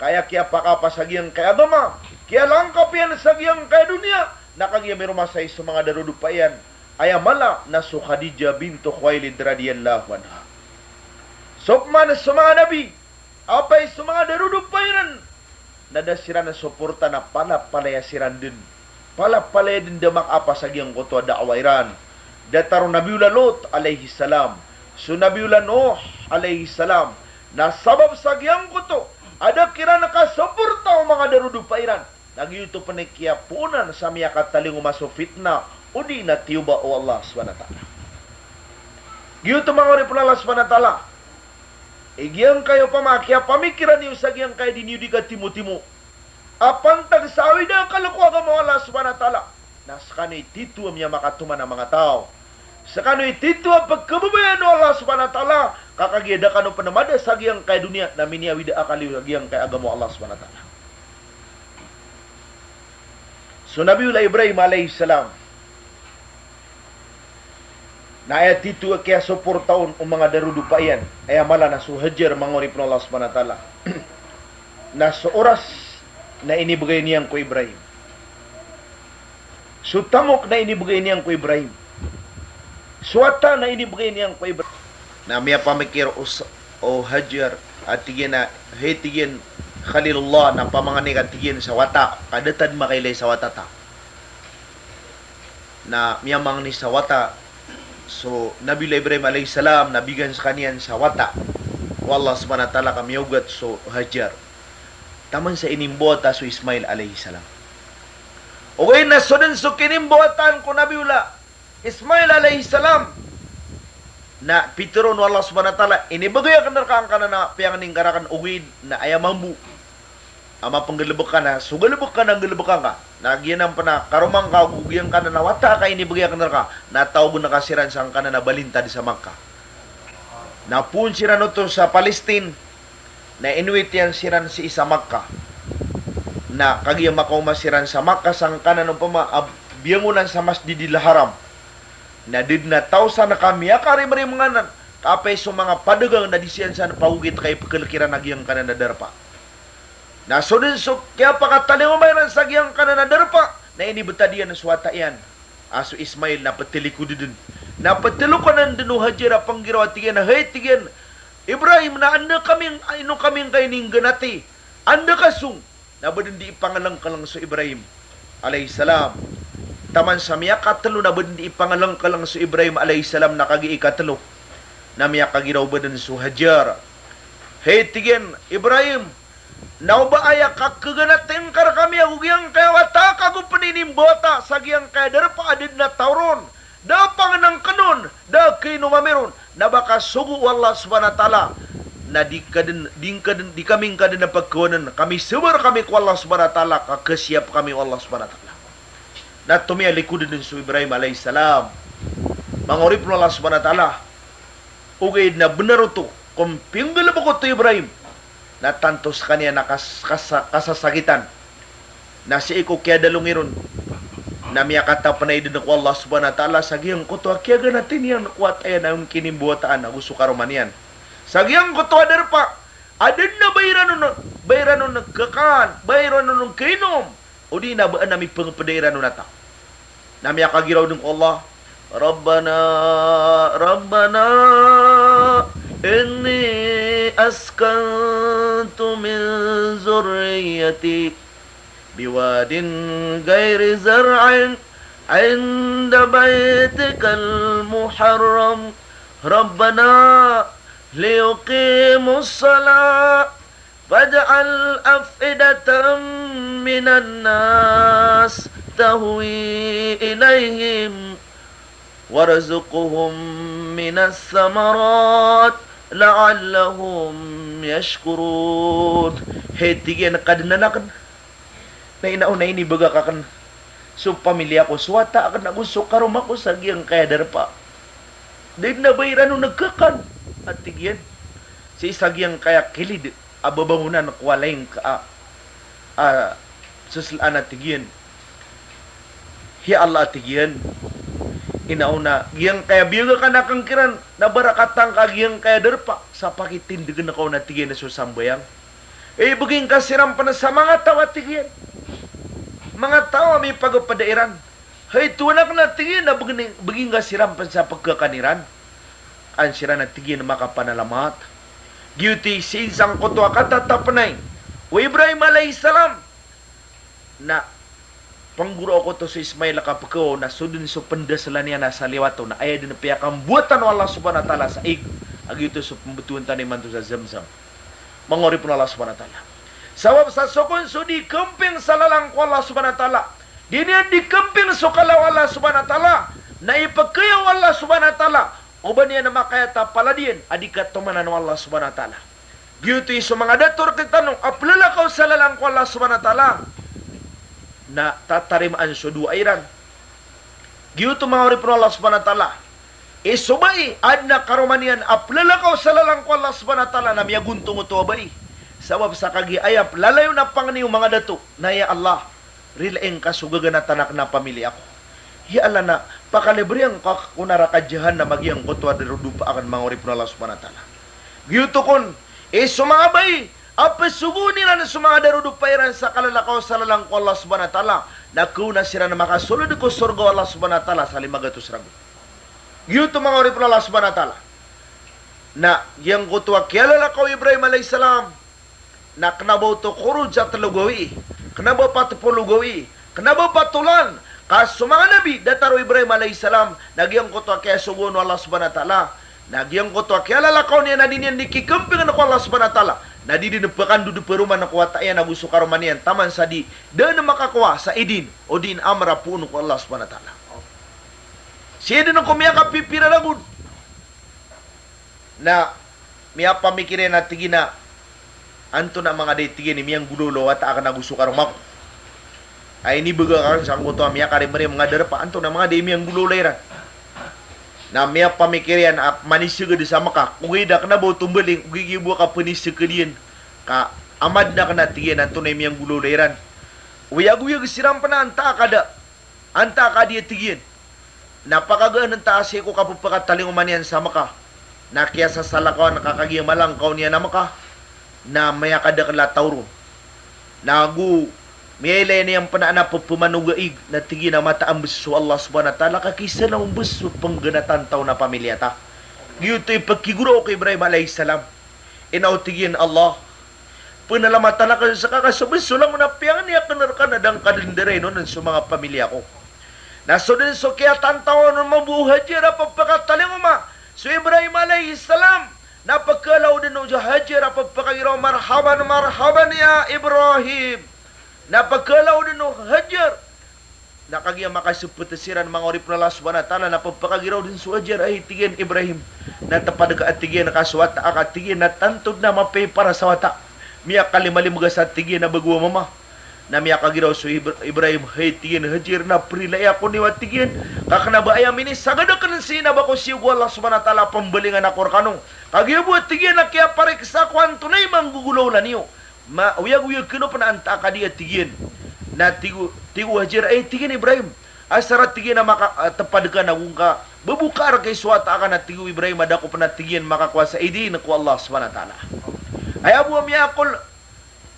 ka aya kiyapakaapas a giyangkai a agama, kiyalangkap iyan sa giyangkai a doniya, na kagiya miromasay so manga darodopa iyan. Aya mala na so Khadijah bintu Khuwailid radiyallahu anha. So pman so manga nabi, apiya so manga darodopa iran, na da siran soporta na palapalaya siran dn. Palapalaya dn da makaapas a giyangkoto a da'wah iran. Datar o Nabiyullah Lut alayhis salam, so Nabiyullah Nuh alayhis salam, na sabap sa giyangkoto a da kiran kasoporta o manga darodopa iran, na giyoto pn i kiyapoonan sa miyakatalingoma so fitnah, odi na tiyoba o Allah subhanahu wa ta'ala. Giyoto manga oripn o Allah subhanahu wa ta'ala. I giyangkai opama a kiyapamikiran iyo sa giyangkai a di niyo di katimotimo a pantag sa awida akal ko agama o Allah subhanahu wa ta'ala, na skano i tito a miyamakatoman a manga taw. Skano i tito a pkhababayaan o Allah subhanahu wa ta'ala, ka kagiya da kano pn mada sa giyangkai a doniya na miniawida akal iyo sa giyangkai a agama o Allah subhanahu wa ta'ala. So Nabiyullah Ibrahim alayhis salam, na aya tito a kiyasoporta on o manga darodopa iyan, aya mala na so Hajar, manga oripn o Allah subhanahu wa ta'ala. Na so oras na inibgay niyan ko Ibrahim. So tamok na inibgay niyan ko Ibrahim. So wata na inibgay niyan ko Ibrahim. Na miyapamikir o s-, o Hajar, a tig iyan a, hay, tig iyan, Khalilullah, na pamangni ka, tig iyan, sa wata, ka da ta dn makailay sa wata ta. Na miyamangni sa wata so Nabiyullah Ibrahim alayhis salam, na bigan skaniyan sa wata o Allah subhanahu wa ta'ala ka miyaogat so Hajar. Taman sa inimbawata so Ismail alayhis salam. Ogaid na so dn so kinimbawataan ko Nabiyullah Ismail alayhis salam, na pitharo o Allah subhanahu wa ta'ala, inibgay akn rka angkanan a piyangni ngka rakn, ogaid na aya mambo a mapnggalbk ka na so galbk ka na nggalbka ngka. Na giyanan pn a karoma ngka ago giyangkanan a wata ka inibgay akn rka, na tawagen ka siran sangkanan a balintad sa Makkah. Na poon siran oto sa Palestine, na inowit iyan siran sii sa Makkah. Na kagiya makaoma siran sa Makkah sangkanan opama a biyangonan sa Masjidil Haram, na da dn a taw san ka miyakarimrim nganan, ka apiya so manga padagang na di siran san pagogit ka ipkhalk iran a giyangkanan a darpa. Na so dn so kiyapakatalingoma iran sa giyangkanan a darpa, na inibtad iyan so wata iyan a so Ismail, na pthalikod dn. Na pthalokanan dn o Hajar a panggiraw a tig iyan a, hay, tig iyan, Ibrahim, na anda kami, ino kami ngka iningganati? Anda ka song? Na ba dn dii panglngklng so Ibrahim alayhis salam. Taman sa miyakatlo na ba dn dii panglngklng so Ibrahim alayhis salam, na kagiya ikatlo na miyakagiraw ba dn so Hajar. Hay, tig iyan, Ibrahim, na o ba aya kakhaganati ngka rkami ago giyangkaya wata ka go pn inimbawata sa giyangkaya darpa a da dn a taw ron, da a pangnngkn on, da a kainom ami ron, na ba ka sogo o Allah subhanahu wa ta'ala, na di ka dn, di ngka dn, di kami ngka dn a pagkawanan, ka misabar kami ko Allah subhanahu wa ta'ala, ka khasiyap kami o Allah subhanahu wa ta'ala. Na tomiyalikod dn so Ibrahim alayhis salam. Manga oripn o Allah subhanahu wa ta'ala, ogaid na bnar oto, ko mpinggalbk oto o Ibrahim, na tanto skaniyan a kas-, kas-, kasasakitan. Na sii ko kiyadalongi ron, na miyakatapnay dn ko Allah subhanahu wa ta'ala sa giyangkoto a kiyaganati niyan ko wata iyan a on kinimbawataan ago so karoma niyan. Sa giyangkoto a darpa a da dn a ba iran on, ba iran on khakan, ba iran on khainom, odi na ba adn a mipngpda iran on a taw. Na miyakagiraw dn ko Allah, Rabbana, Rabbana, inni askantu min zurriyati biwadin ghairi zar'in inda baytikal muharram. Rabbana liyuqimus salah faj'al af'idatan minan nas tahwi ilayhim warzuqhum minas samarat la'allahum yashkurun. Hay, tig iyan, Kadnan akn, na ino on a inibgay ka akn so pamilya ko, so wata akn ago so karoma ko sa giyangkaya darpa. Da dn a ba iran on khakan, a tig iyan, sii sa giyangkaya kilid a babangonan ko walay ngka a, a, seselaan a tig iyan. Ya Allah a tig iyan, inaona giyangkaya biyag akn akn kiran na barakatan ka giyangkaya darpa sa pakitindgn ka on a tig iyan so sambayang. Ibgay ngka siran pn sa manga taw a tig iyan, manga taw a mipagpada iran. Hay Tohan akn a tig iyan, na bgay, bgay ngka siran pn sa pkhakan iran. An siran a tig iyan makapanalamat. Giyoto i sii sangkoto a katatapnay o Ibrahim alayhis salam na pnggoro ako oto so Ismail a kapkhaw, na so dn so pndasalan iyan na sa liwat on na aya dn piyakambowatan o Allah Subhanahu wa Ta'ala sa ig a giyoto so pmbtowan tano imanto sa Zamzam. Manga oripn o Allah Subhanahu wa Ta'ala. Sabap sa so kon so di kmping sa lalan ko Allah Subhanahu wa Ta'ala, di niyan di kmping so kala o Allah Subhanahu wa Ta'ala, na ipkhaya o Allah Subhanahu wa Ta'ala o ba niyan makayat a palad iyan a di katomanan o Allah Subhanahu wa Ta'ala. Giyoto i so manga dato rktano a plalakaw sa lalan ko Allah Subhanahu wa Ta'ala na tatarimaan so dowa iran. Giyoto manga oripn o Allah Subhanahu wa Ta'ala. I so bai a adn a karoma niyan a plalakaw sa lalan ko Allah Subhanahu wa Ta'ala na miyagontong oto a bai. Sabap sa kagiya aya plalayon a pangni o manga dato na, ya Allah, rilai ngka so gaganatan akn a pamilya ko. Ya Allah, na pakalibriyan ka ko naraka jahannam a giyangkoto a darodopa akn, manga oripn o Allah Subhanahu wa Ta'ala. Giyoto kon i so manga bai a psogoon iran so manga darodopa iran sa kalalakaw sa lalan ko Allah Subhanahu wa Ta'ala, na khaona siran makasold ko sorga o Allah Subhanahu wa Ta'ala sa lima gatos ragon. Giyoto manga oripn o Allah Subhanahu wa Ta'ala. Na giyangkoto a kiyalalakaw o Ibrahim alayhis salam na kna ba oto koro ja tlo gawii, kna ba pat polo gawii, kna ba pat olan, ka so manga nabi datar o Ibrahim alayhis salam na giyangkoto a kiyasogoon o Allah Subhanahu wa Ta'ala, na giyangkoto a kiyalalakaw niyan na di niyan di kikmpingn ko Allah Subhanahu wa Ta'ala, na di dn pkandod paroman ko wata iyan ago so karoma niyan taman sa di dn makakowa sa idin o di dn amra poon ko Allah Subhanahu wa Ta'ala. Sii dn ko miyakapipira ragon. Na miyapamikir iyan a tig iyan a, antonaa manga da i tig iyan i miyanggolawla o wata akn ago so karoma ko. Ay, inibgay akn sangkoto a miyakarimrim a darpa, antonaa manga da i miyanggolawla iran. Na miyapamikir iyan a manisgd sa Mekah, ogaid a kna ba oto mbaling, ogaid giya bo a kapnisgd iyan. Ka amadn akn a tig iyan antonaa i miyanggolawla iran. Oyagoyag siran pn a antaa ka da, antaa ka di a tig iyan. Na pakagaan ta sii ko kapphakatalingoma niyan sa Mekah. Na kiyasasalakawan ka kagiya malangkaw niyan a Mekah na miyakadakl a taw ron. Na ago miyailay niyan pn a pphmanogaig na tig iyan a mataan bs so Allah Subhanahu wa Ta'ala ka kisa na on bs so pnggnatan taw na pamilya ta. Giyoto i pkigorao ko Ibrahim alayhis salam. Ino tig iyan, Allah, pnalamatan akn ska ka so bs so langon a piyangni akn rka na da ngka dn darain on so manga pamilya ko. Na so dn so kiyatantawan on mambo o Hajar a pphakatalingoma so Ibrahim alayhis salam, na pkhaalaw dn o Hajar a pphakagiraw, "Marhaban, marhaban ya Ibrahim." Na pkhaalaw dn o Hajar. Na kagiya makaspt siran, manga oripn o Allah Subhanahu wa Ta'ala, na pphakagiraw dn so Hajar a hay tig iyan, Ibrahim, na tpad ka a tig iyan ka so wata aka tig iyan na tanto dn a mapiya i para sa wata. Miyakalimalim ka sa tig iyan a bago a mama. Na miyakagiraw so Ibr-, Ibrahim, hay tig iyan, Hajar, na prilai ako niyo a tig iyan ka kna ba aya minisagad akn sii na ba ko siyog o Allah Subhanahu wa Ta'ala a pmbalingan ako rkano. Kagiya bo a tig iyan a kiyapariksa ako antonaa i manggogolawla niyo. Ma, oyagoyag kano pn a antaa ka di a tig iyan. Na tig o, tig o Hajar a hay tig iyan, Ibrahim, asar a tig iyan a maka, ah, tpad ka na go ngka bboka rka i so wata aka, na tig o Ibrahim a da ko pn a tig iyan makakowa sa idin ko Allah Subhanahu wa Ta'ala. Aya bo a miyakol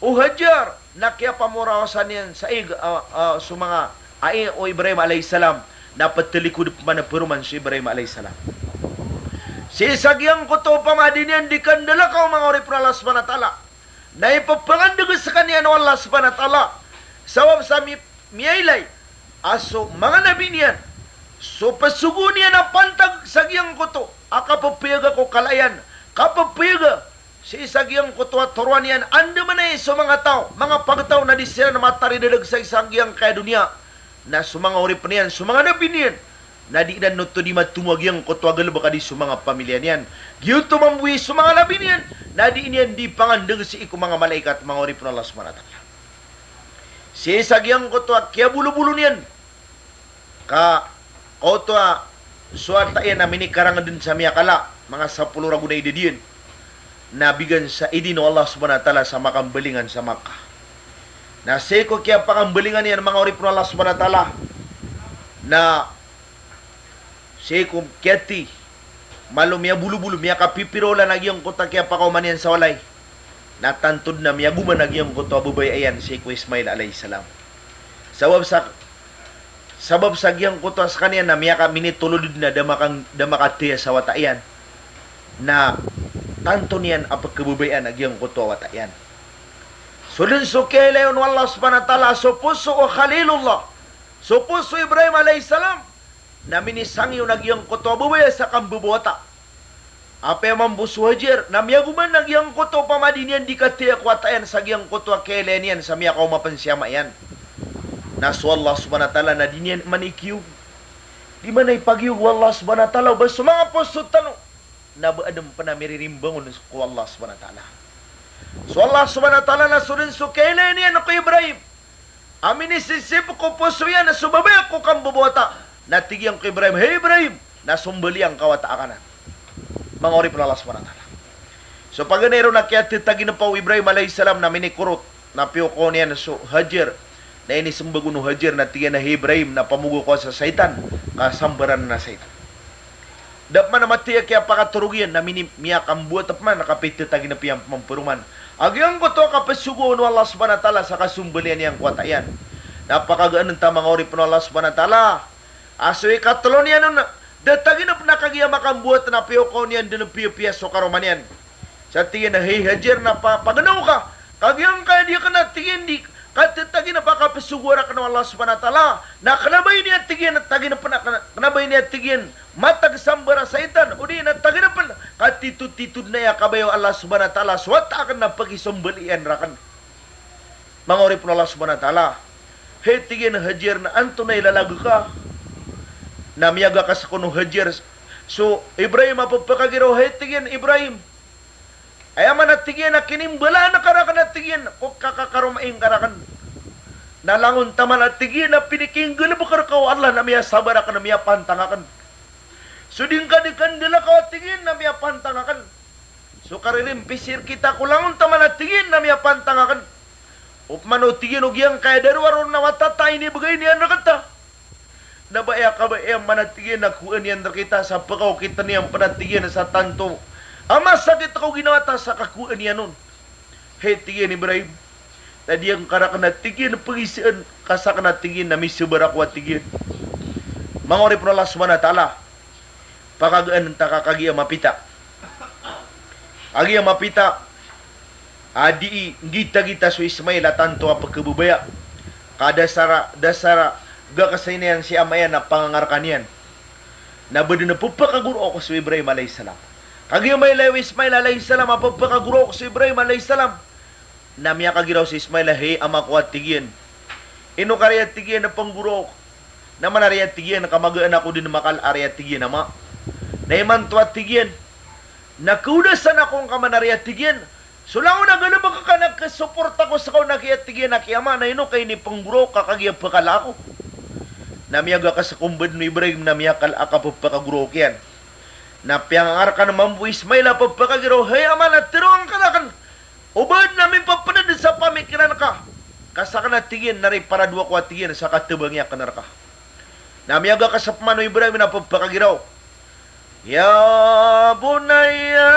o Hajar na kiyapamorawasan iyan sa ig, ah, ah, so manga ai o Ibrahim alayhis salam, na ptlikod pman a paroman so Ibrahim alayhis salam. Sii sa giyangkoto opama di niyan di kandalakaw, manga oripn o Allah Subhanahu wa Ta'ala, na ipphangandg skaniyan o Allah Subhanahu wa Ta'ala. Sabap sa mi-, miyailay a so manga nabi niyan, so psogoon iyan a pantag sa giyangkoto a kapphayag ko kala iyan, kapphayag sii sa giyangkoto a toroan iyan, andamanaya so manga taw, manga pagtaw na di siran mataridadag sa isa giyangkaya doniya. Na so manga oripn iyan, so manga nabi niyan, na di iran oto di matomo a giyangkoto a galbk a di so manga pamilya niyan. Giyoto mambo i so manga nabi niyan na di niyan di pangandg sii ko manga malaikat, manga oripn o Allah Subhanahu wa Ta'ala. Sii sa giyangkoto a kiyabolobolo niyan ka, ka oto a So wata iyan na minikarangd dn sa miyakala, manga sapolo ragon a idad iyan, na bigan sa idin o Allah Subhanahu wa Ta'ala sa makambalingan sa Makkah. Na sii ko kiyapakambalingan iyan, manga oripn o Allah Subhanahu wa Ta'ala, na sii ko kiyati, malo miyabolobolo, miyakapipiroolan a giyangkoto a kiyapakaoma niyan sa walay, na tanto dn a miyagoman a giyangkoto a babaya iyan sii ko Ismail alayhis salam. Sabap sa, sabap sa giyangkoto a skaniyan na miyaka-, minitolod dn a da makan-, da makataya sa wata iyan, na tanto niyan a pkhababayaan a giyangkoto a wata iyan. So dn so kiyailay on o Allah Subhanahu wa Ta'ala, so poso o Khalilullah, so poso o Ibrahim alayhis salam, na minisangiyon a giyangkoto a babaya sa kambabawata. Apiya mambo so Hajar, na miyagoman a giyangkoto opama di niyan di kataya ko wata iyan sa giyangkoto a kiyailay niyan sa miyakaoma pn si ama iyan. Na so Allah Subhanahu wa Ta'ala na di niyan man ikiyog. Di man a ipagiyog o Allah Subhanahu wa Ta'ala o ba so manga poso tano na ba adn pn a miririmbang on ko Allah Subhanahu wa Ta'ala. So Allah Subhanahu wa Ta'ala na so dn so kiyailay niyan ko Ibrahim a minisisip ko poso iyan so babaya ko kambabawata. Na tig iyan ko Ibrahim, "Hay Ibrahim, na sombali angka wata akn." Manga oripn o Allah Subhanahu wa Ta'ala. So paganay ron na kiyatataginpa o Ibrahim alayhis salam na minikorot, na piyokaw niyan so Hajar. Na inismbag on o Hajar na tig iyan a, "Hay Ibrahim, na pamogo ko sa saitan, ka sambaran a saitan." Da pman a mathay a kiyapakatorog iyan na mini-, miyakambowat pman a kapitataginp iyan pman paroman a giyangkoto a kapsogoon o Allah Subhanahu wa Ta'ala sa kasombalian iyan ko wata iyan. Na pakagaan ta, manga oripn o Allah Subhanahu wa Ta'ala, a so ikatlo niyan on, da taginp na kagiya makambowat na piyokaw niyan dn piyapiya so karoma niyan. Sa tig iyan a, "Hay Hajar, na pa-, paganaw ka. Kagiya angkaya di akn a tig iyan di katataginpa a kapsogoa rakn o Allah Subhanahu wa Ta'ala, na kna ba ini a tig iyan a taginp na kna, kna ba ini a tig iyan matag sambar a saitan, odi na taginpn ka titotitod na aya kabaya o Allah Subhanahu wa Ta'ala so wata akn na pakisombalian rakn." Manga oripn o Allah Subhanahu wa Ta'ala. "Hay," tig iyan, "Hajar, na antonaa i lalag ka?" Na miyagakas kon o Hajar so Ibrahim a pphakagiraw, "Hay," tig iyan, "Ibrahim, aya man a tig iyan a kinimbalaan ka rakn a tig iyan ko kakakaroma ingka rakn, na langon ta man a tig iyan a pinikinggalbk rka o Allah na miyasabar akn, na miyapantang akn. So di ngka di kandalakaw a tig iyan na miyapantang akn. So karirempisir kita ko langon ta man a tig iyan na miyapantang akn. Opama o tig iyan o giyangkaya darowa ron na wata ta inibgay niyan rkta, na ba aya kabaya man a tig iyan na kowaan iyan rkita sa pkaokitn iyan pn a tig iyan sa tanto a masakit ko ginawa ta sa kakowaan iyan on." "Hay," tig iyan, "Ibrahim, na di angka rakn a tig iyan pgisaan ka sakn a tig iyan na misabar ako a tig iyan." Manga oripn o Allah Subhanahu wa Ta'ala, pakagaan ta ka kagiya mapita. Kagiya mapita a dii nggitagita so Ismail a tanto a pkhababaya. Ka dasar a, dasar a gakasay niyan si ama iyan a pangangarka niyan. Na ba dn a pphakagorok so Ibrahim alayhis salam. Kagiya mailay o Ismail alayhis salam a pphakagorok so Ibrahim alayhis salam, na miyakagiraw si Ismail a, "Hay ama ko," a tig iyan, "ino ka riya," tig iyan, "a panggorok?" "Na man a riya," tig iyan, "ka magaan ako dn makal a riya," tig iyan, "ama. Na imanto," a tig iyan, "na kaodasan ako ngka man a riya," tig iyan, "so langon a galbk ka na kasuporta ko ska on a kiya," tig iyan, "a ki ama, na ino ka inipanggorok ka kagiya pkala ako?" Na miyagakas ko mbadn o Ibrahim na miyakala a kapphakagorok iyan. Na piyangangarkan mambo o Ismail a pphakagiraw, "Hay ama, na tharoa ngka rakn o ba adn a mipapnd sa pamikiran ka, ka sakn a tig iyan na riparado ako a tig iyan sa katabangi akn rka." Na miyagakas pman o Ibrahim na pphakagiraw, "Ya bunayya,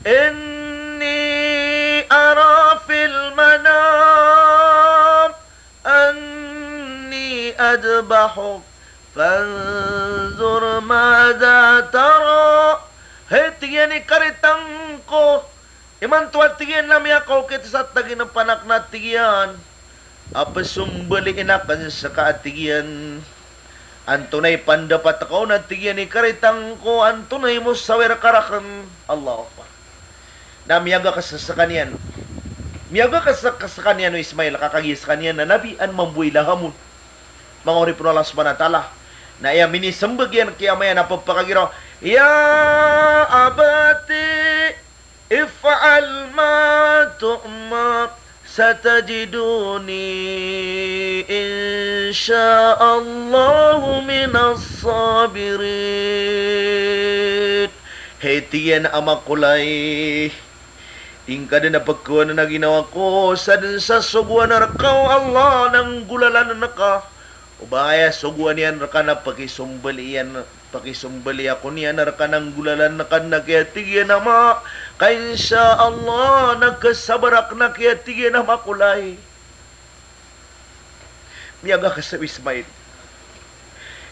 inni ara fil manam anni adbahuk, fanzur madha tara." "Hay," tig iyan, "ikaritang ko, imanto," a tig iyan, "na miyakaokit sa taginpan akn," a tig iyan, "a psombaliin akn ska," a tig iyan, "antonaa i pandapat ka on," a tig iyan, "ikaritang ko, antonaa i mosawir ka rakn." Allahu Akbar. Na miyagakas skaniyan, miyagakas skaniyan o Ismail, ka kagiya skaniyan na nabi an mambo i ilham on. Manga oripn o Allah Subhanahu wa Ta'ala. Na aya minismbag iyan ki ama iyan a pphakagiraw, "Ya abati, if'al ma tu'mar, satajiduni in sha Allahu minas sabirin. Hay tig iyan a ama ko lay, di ngka dn a pkhaowanan a ginawa ko sa dn sa sogoan rka o Allah na nggolalan ka. Oba aya sogoan iyan rka na pakisombali iyan, pakisombali ako niyan rka na nggolalan ka dn a kiya tig iyan a ama. Ka insha Allah na khasabar akn a kiya tig iyan a ama ko lay. Miyagakasa o Ismail.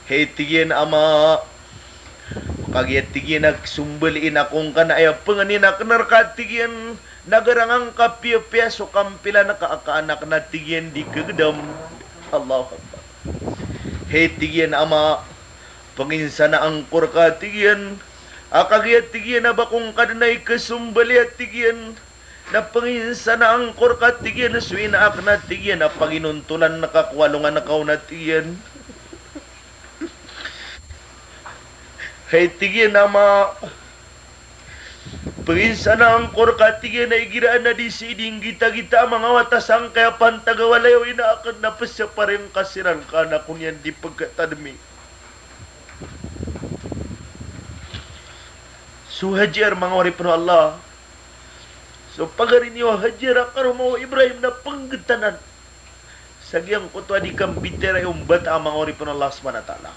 Hay tig iyan a ama, kagiya tig iyan a sombaliin ako ngka na aya pangnin akn rka tig iyan na garang angka piyapiya so kampilan ka a kaanak na tig iyan di kagdam. Allahu Akbar. Hay tig iyan a ama, panginsanaan ko rka tig iyan a kagiya tig iyan a ba ko ngka dn a ikasombali a tig iyan na panginsanaan ko rka tig iyan so ina akn a tig iyan a paginontolan ka ko alongan ka on a tig iyan. Hay tig iyan a ama, panginsanaan ko rka tig iyan a igira a na di sii di nggitagita a manga wata sangkaya pantag a walay o ina akn na pzaparin ka siran ka anak on iyan di pkhatadmi. So Hajar, manga oripn o Allah. So pagari niyo a Hajar a karoma o Ibrahim na pnggtanan sa giyangkoto a di kambitiyarai o mbata a manga oripn o Allah subhanahu wa ta'ala.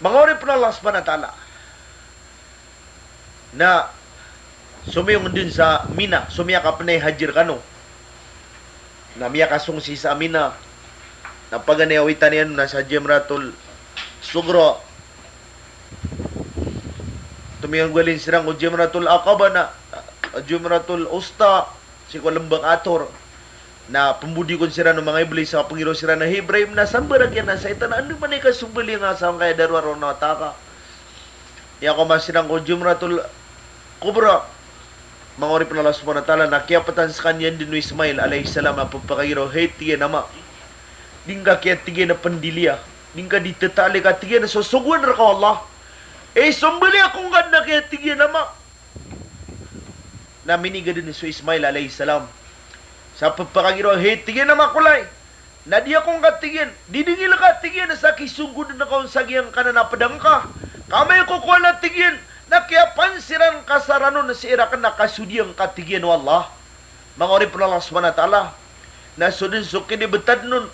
Manga oripn o Allah subhanahu wa ta'ala. Na somiyong dn sa Mina, so miyakapnay Hajar kano. Na miyakasong sii sa Mina. Na paganay a awitan iyan na sa Jamratul Sugra. Tomiyong galin siran ko Jamratul Aqaba na, Jamratul Usta, sii ko lmbang Athor. Na pmbodikon siran o manga Iblis a pangiraw siran a, "Hay Ibrahim, na sambarak iyan a saitan, anda man i kasombali nga sangkaya daro a roo na wata ka?" Aya ko masiran ko Jamratul Kubra. Manga oripn o Allah subhanahu wa ta'ala, na kiyaptan skaniyan dn o Ismail alayhis salam a pphakagiraw, hay tig iyan a ama. Di ngka kiya tig iyan a pndiliya. Di ngka di ttali ka tig iyan a so sogoan rka o Allah. Isombali ako ngka dn a kiya tig iyan a ama. Na miniga dn so Ismail alayhis salam sa pphakagiraw, hay tig iyan a ama ko lay. Na di ako ngka tig iyan, di dngil ka tig iyan sa kisogod ngka on sa giyangkanan a pd angka. Ka amay ko kowan a tig iyan, na kiyapansiran ka sa ranon sii rakn na kasodiya ngka tig iyan o Allah. Manga oripn o Allah subhanahu wa ta'ala. Na so dn so kinibtad on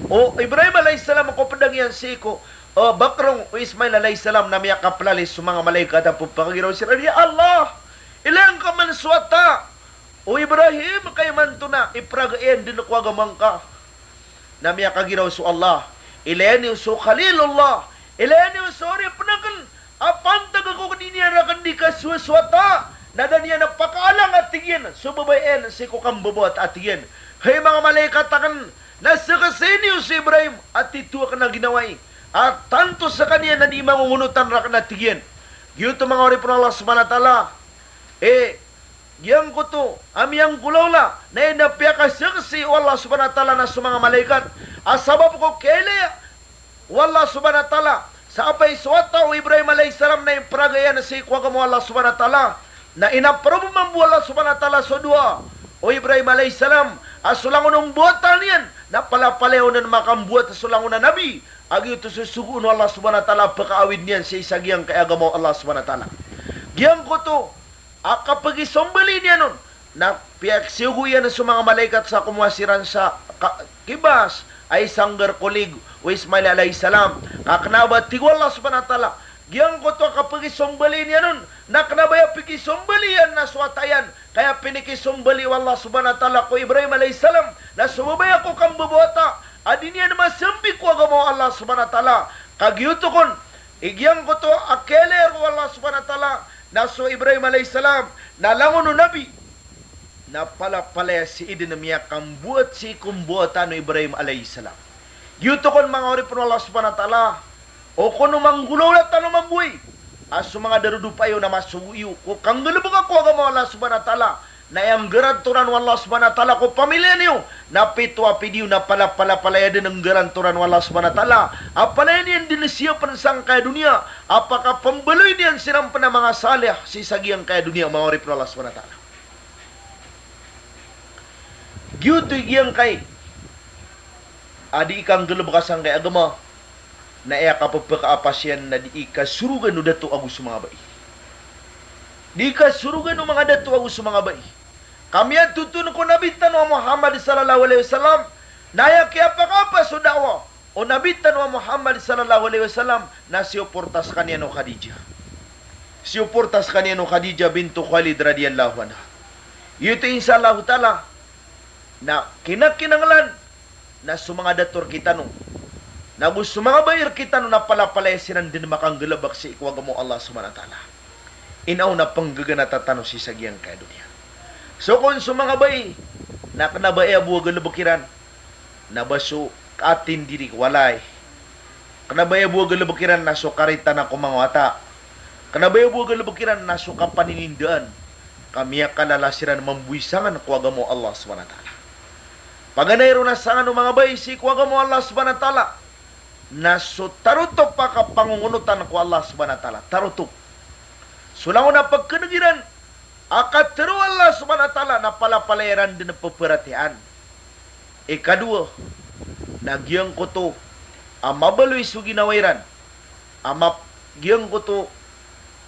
o Ibrahim alayhis salam ko pd angka iyan sii ko, eh, bakrong o Ismail alayhis salam na miyakaplalis so manga malaikat a pphakagiraw siran, ya Allah, ilaya ngka man so wata o Ibrahim ka imanto na ipraga iyan dn ko agama ngka. Na miyakagiraw so Allah, ilaya niyo so Khalilullah, ilaya niyo so oripn akn a pantag ako dn iyan rakn di kasowa so wata, na da niyan a pakaalang a tig iyan so babay iyan sii ko kambabawata a tig iyan, hay manga malaikat akn, na sksii niyo si Ibrahim a tito akn a ginawai a tanto skaniyan na di mangongonotan rakn a tig iyan. Giyoto manga oripn o Allah subhanahu wa ta'ala. Eh, giyangkoto a miyanggolawla na aya na piyakasaksi o Allah subhanahu wa ta'ala na so manga malaikat a sabap ko kiyailaya o Allah subhanahu wa ta'ala sa abay so wata o Ibrahim alayhis salam na ipraga iyan sii ko agama o Allah subhanahu wa ta'ala, na inaprob mambo o Allah subhanahu wa ta'ala so doa o Ibrahim alayhis salam a so langon o mbawata niyan na palapalaya on dn makambawat so langon a nabi, a giyoto so sogoon o Allah subhanahu wa ta'ala a pkaawid niyan sii sa giyangkai a agama o Allah subhanahu wa ta'ala. Giyangkoto a kapagisombali niyan on na piyakasiyogo iyan so manga malaikat sa komowa siran sa ka-, kibas a isanggar ko lig o Ismail alayhis salam. Ka kna ba tig o Allah subhanahu wa ta'ala, giyangkoto a kapagisombali niyan on na kna ba aya pikisombali iyan na so wata iyan, ka aya pinikisombali o Allah subhanahu wa ta'ala ko Ibrahim alayhis salam na so babay ako kambabawata a di niyan masambi ko agama o Allah subhanahu wa ta'ala. Ka giyoto kon, i giyangkoto a kiyailaya o Allah subhanahu wa ta'ala na so Ibrahim alayhis salam na langon o nabi, na palapalaya sii dn a miyakambawat sii ko mbawatan o Ibrahim alayhis salam. Giyoto kon manga oripn o Allah subhanahu wa ta'ala, o kon o manggolawla tano mambo i, a so manga darodopa iyo na masogo iyo ko kanggalbka ko agama o Allah subhanahu wa ta'ala, na aya nggarantoran o Allah subhanahu wa ta'ala ko pamiliya niyo na pito a pidi iyo na palapalapalaya dn a nggarantoran o Allah subhanahu wa ta'ala a palaya niyan dn siyapn sangkaya doniya a pakapmbaloy niyan siran pn a manga salih sii sa giyangkaya doniya, manga oripn o Allah subhanahu wa ta'ala. Giyoto i giyangkai a dii kanggalebeka sangkai a agama, na aya kapepekaapasiyan na dii kasorogan o dato ago so manga bai. Dii kasorogan o manga dato ago so manga bai. Ka miyatoton ko Nabi tano a Muhammad sallallahu alaihi wasallam, na aya kiyapakaapas o da'wah o Nabi tano a Muhammad sallallahu alaihi wasallam na siyoporta sekaniyan o Khadijah. Siyoporta sekaniyan o Khadijah bintu Khuwailid radhiyallahu anha. Giyoto insha Allahu ta'ala na kinakinanglan na so manga dato rektano, na go so manga bai rektano na palapalaya siran den makanggalebek sii ko agama o Allah subhanahu wa ta'ala. Ino na penggeganata tano sii sa giyangkai a doniya. So kon so manga bai na kena ba aya bo a galebek iran na ba so katindiri ko walay. Kena ba aya bo a galebek iran na so karita na ko manga wata. Kena ba aya bo a galebek iran na so kapaninindaan. Ka miyakalala siran mambo i sangan ko agama o Allah subhanahu wa ta'ala. Paganay ron a sangan o manga bai sii ko agama o Allah subhanahu wa ta'ala na so tarotop a kapangongonotan ko Allah subhanahu wa ta'ala. Tarotop. So langon a pagkeneg iran a katero o Allah subhanahu wa ta'ala na palapalaya iran den peperatiyayaan. Ikadowa, na giyangkoto a mabaloy so ginawa iran, a map-, giyangkoto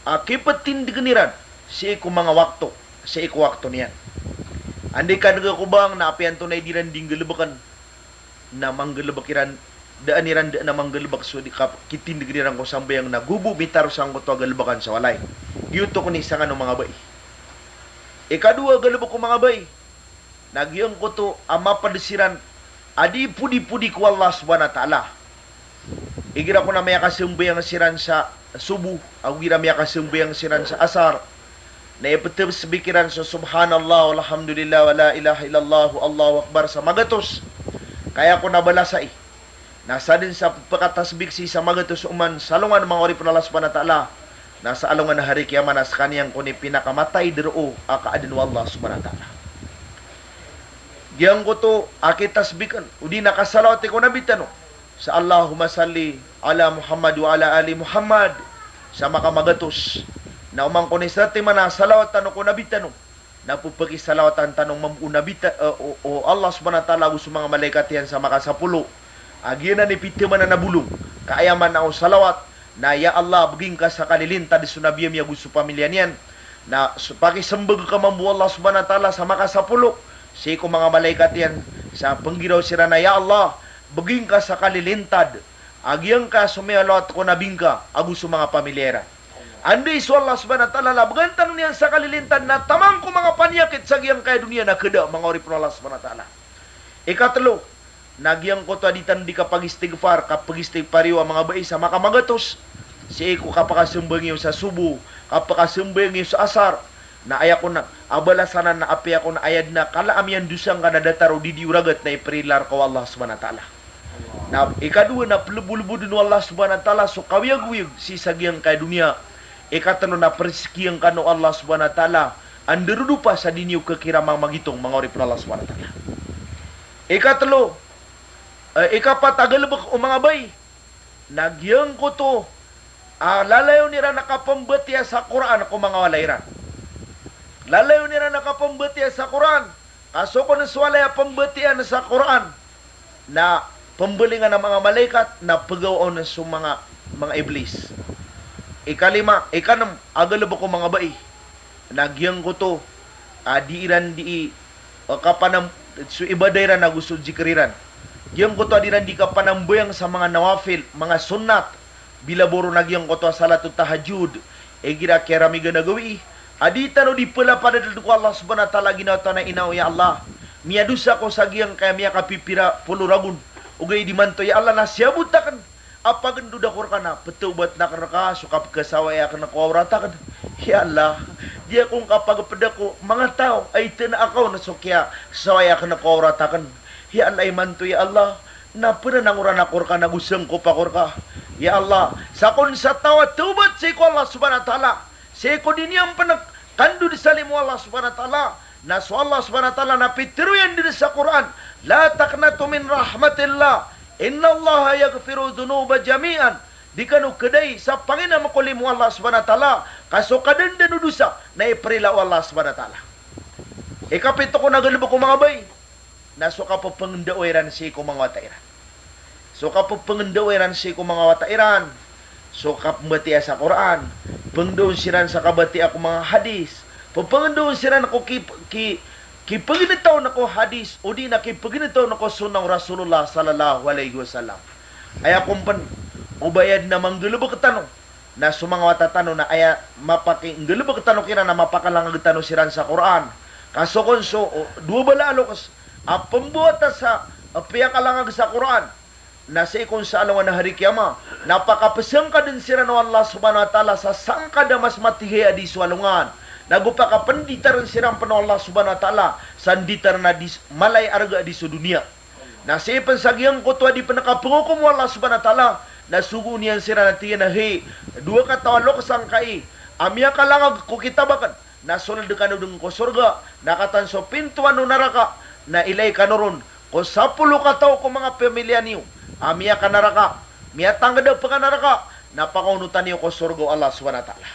a kipetindegen iran sii ko manga wakto, sii ko wakto niyan. Anda i kaneg ako bang na apiya antonaa i di iran di nggalebeken, na manggalebek iran, daan iran daan a manggalebek so di kap-, kitindegen iran ko sambayang na go bo mitaro sangkoto a galebekan sa walay. Giyoto kon i sangan o manga bai. Ikadowa a galebek o manga bai na giyangkoto a maped siran a di podi-podi ko Allah subhanahu wa ta'ala. Igira kon a miyakasambayang siran sa subuh, ago igira miyakasambayang siran sa asar, na ipetasbik iran so subhanallah, walhamdulillah, wala ilaha illallah, Allahu akbar sa magatos. Ka aya kon a balasai na sadn sa pekatasbik sii sa magatos oman sa alongan, manga oripen o Allah subhanahu wa ta'ala, na sa alongan a hari kiyamat na sekaniyan kon i pinakamataid roo a kaaden o Allah subhanahu wa ta'ala. Giyangkoto a kitasbiken, odi na kasalawati ko Nabi tano sa Allahumma salli ala Muhammad wa ala ali Muhammad sa makamagatos. Na oman kon i satiman a salawat tano ko Nabi tano, na pepakisalawatan tano mambo o Nabi ta-, eh, o, o Allah subhanahu wa ta'ala ago so manga malaikat iyan sa makasapolo. A giyanan i pithamanan a bolong. Ka aya maana o salawat na, ya Allah, begi ngka sa kalilintad so Nabi ami ago so pamilya niyan. Na so pakisembag ka mambo o Allah subhanahu wa ta'ala sa makasapolo sii ko manga malaikat iyan sa penggiraw siran a, ya Allah, begi ngka sa kalilintad a giyangkaya so miyalawat ko Nabi ngka ago so manga pamilya iran. Anda i so Allah subhanahu wa ta'ala a labegan tano niyan sa kalilintad na taman ko manga paniyakit sa giyangkaya doniya na keda, manga oripen o Allah subhanahu wa ta'ala. Ikatelo, na giyangkoto a di tano di kapagistigfar, kapagistigfar iyo a manga bai sa makamagatos sii ko kapakasambayang iyo sa subuh, kapakasambayang iyo sa asar. Na aya kon a balasan anan na apiya kon a aya den a kala a miyandosa ngka na datar o di di o ragat na iperila reka o Allah subhanahu wa ta'ala. Na ikadowa na pelebolebod den o Allah subhanahu wa ta'ala so kawiyagoyag sii sa giyangkaya doniya. Ikatelo na perezekian kano o Allah subhanahu wa ta'ala a ndarodopa sa di niyo kekira mamagitong, manga oripen o Allah subhanahu wa ta'ala. Ikatelo, eh, ikapat a galebek o manga bai na giyangkoto a lalayon iran a kapembatiya sa Qur'an ko manga walay iran. Lalayon iran a kapembatiya sa Qur'an. Ka so kon so walay a pembatiyaan sa Qur'an na pembalingan a manga malaikat na pegawa on so manga, manga iblis. Ikalima, ikanem a galebek o manga bai na giyangkoto a di iran di, eh, kapanam-, so ibadah iran ago so zikir iran. Giyangkoto a di iran di kapanambayang sa manga nawafil, manga sunnat. Bila bo ron a giyangkoto a salatut tahajjud, igira kiyaramigan a gawii a di tano di pelapadad ko Allah subhanahu wa ta'ala a ginawa tano a ina o, ya Allah, miyadosa ako sa giyangkaya miyakapipira polo ragon. Ogaid imanto, ya Allah, na siyabot aken a pagendod ako reka na petawbatn aken reka so kapekasawai aken ko awrat aken. Ya Allah, di ako ngka pagepeda ko manga taw a itena ako na so kiyasawai aken ko awrat aken. Ya Allah, imanto, ya Allah, na penanangoran ako reka na go sangkop ako reka. Ya Allah, sakon sa taw a tawbat sii ko Allah subhanahu wa ta'ala, sii ko di niyan penek kandod sa limo o Allah subhanahu wa ta'ala, na so Allah subhanahu wa ta'ala na pitero iyan den sa Qur'an, "La taqnatu min rahmatillah, innallaha yaghfiru dhunuba jami'an." Di kano kedai sa panginam ko limo o Allah subhanahu wa ta'ala, ka so kadandan o dosa na iperila o Allah subhanahu wa ta'ala. Ikapito kon a galebek o manga bai na so kapepengendao iran sii ko manga wata iran. So kapepengenda iran sii ko manga wata iran, so kapembatiya sa Qur'an, pengenda siran sa kabatiya ko manga hadis, pepengenda siran ko ki, ki, kipegenetaw na ko hadis, odi na kipegenetaw na ko sunnah o Rasulullah sallallahu alaihi wasallam. Aya kompen, o ba aya den a manggalebek tano, na so manga wata tano na aya mapakinggalebek tano kiran na mapakalangag tano siran sa Qur'an. Ka so kon so, o, dowa bala a lokes a pembawata sa, a piyakalangag sa Qur'an. Na sii kon sa alongan a hari kiyama, na pakapesangkaden siran o Allah subhanahu wa ta'ala sa sangkad a mas matigay a di so alongan. Na go pakapenditaren siran pen o Allah subhanahu wa ta'ala sa nditaren a di s-, mala i arga a di so doniya. Na sii pen sa giyangkoto a di pen kapengokom o Allah subhanahu wa ta'ala, na sogoon iyan siran a tig iyan a, hay, dowa kataw a lokes angkai a miyakalangag ko kitab aken, na sold kano den ko sorga, na katan so pintoan o naraka, na ilay kano ron ko sapolo kataw ko manga pamiliya niyo a miyakanaraka, miyatangked a pekanaraka, na pakaonotan iyo ko sorga o Allah subhanahu wa ta'ala.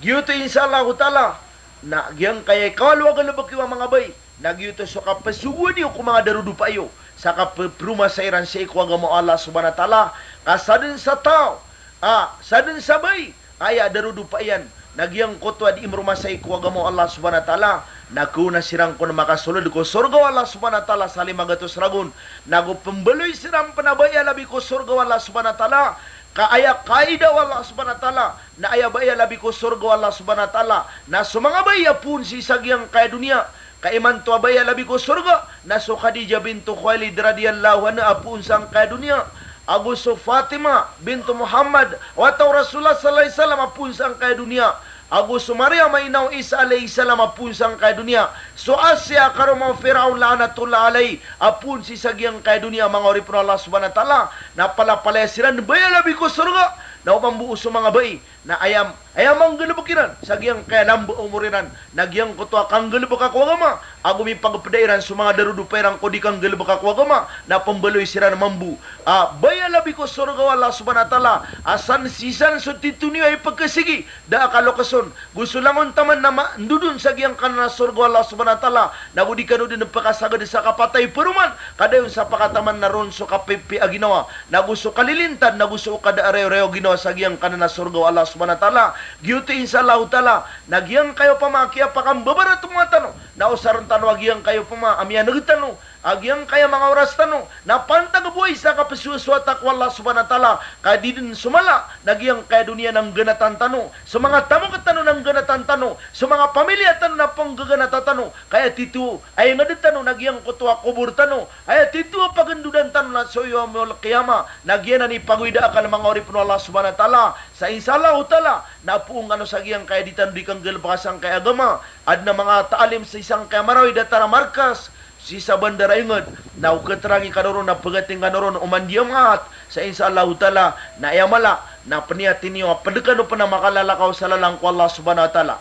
Giyoto insha Allahu ta'ala, na giyangkaya ikawalo a galebek iyo a manga bai, na giyoto so kapesogoan iyo ko manga darodopa iyo sa kapeperomasa iran sii ko agama o Allah subhanahu wa ta'ala. Ka saden sa taw, a, saden sa bai a aya darodopa iyan na giyangkoto a di meromasa sii ko agama o Allah subhanahu wa ta'ala, na kena siran kon makasold ko sorga o Allah subhanahu wa ta'ala sa lima gatos ragon. Na go pembaloy siran pen a bai a labi ko sorga o Allah subhanahu wa ta'ala. Ka aya kaida o Allah subhanahu wa ta'ala na aya bai a labi ko sorga o Allah subhanahu wa ta'ala na so manga bai a poon sii sa giyangkaya doniya. Ka imanto a bai a labi ko sorga na so Khadijah bintu Khuwailid radiyallahu anha a poon sangkaya doniya, ago so Fatima bintu Muhammad, wata o Rasulullah sallallahu alaihi wasallam, a poon sangkaya doniya, ago so Maryam a ina o Isa alaihi salam a poon sangkaya doniya, so Asiya karoma o Firaun la'natullah alaihi a poon sii sa giyangkaya doniya, manga oripn o Allah subhanahu wa ta'ala, na palapalaya siran bai a labi ko sorga. Na o mambo o so manga bai na aya, aya manggalebek iran sa giyangkaya lamba a omor iran na giyangkoto a kanggalebeka ko agama, ago mipagpeda iran so manga darodopa iran ko di kanggalebeka ko agama, na pembaloy siran mambo a bai a labi ko sorga o Allah subhanahu wa ta'ala, a san sii san so tito niyo a ipekesigi, da a kalokeson, go so langon taman na ma-, ndodon sa giyangkanan a sorga o Allah subhanahu wa ta'ala, na go di kano den pekasagad sa kapatay paroman, ka dayon sa pakataman na ron so kapipiya a ginawa, na go so kalilintad, na go so okada a rayorayo a ginawa sa giyangkanan a sorga o Allah subhanahu wa ta'ala. Giyoto insha Allahu ta'ala, na giyangkaya opama a kiyapakambabarat o manga tano, na osaren tano a giyangkaya opama a miyaneg tano, a giyangkaya manga oras tano, na pantag bo aya sa kapesowasowata ko Allah subhanahu wa ta'ala, ka di den so mala, na giyangkaya doniya na nggenatan tano, so manga tamok tano na nggenatan tano, so manga pamiliya tano na penggegenatan tano, ka aya tito a inged tano na giyangkoto a kobor tano, aya tito a pagendodan tano na so yawmul qiyamah, na giyanan i pagoy da akal manga oripn o Allah subhanahu wa ta'ala. Sa insha Allahu ta'ala, na poon kano sa giyangkaya di tano di kanggalebeka sangkaya agama, aden a manga taalim sii sangkaya Marawi datar a markas, sii sa bandar a inged, na o keterangi kano ron, na pegating kano ron oman di a maat, sa insha Allahu ta'ala, na aya mala, na peniyati niyo a ped kano pen a makalalakaw sa lalan ko Allah subhanahu wa ta'ala.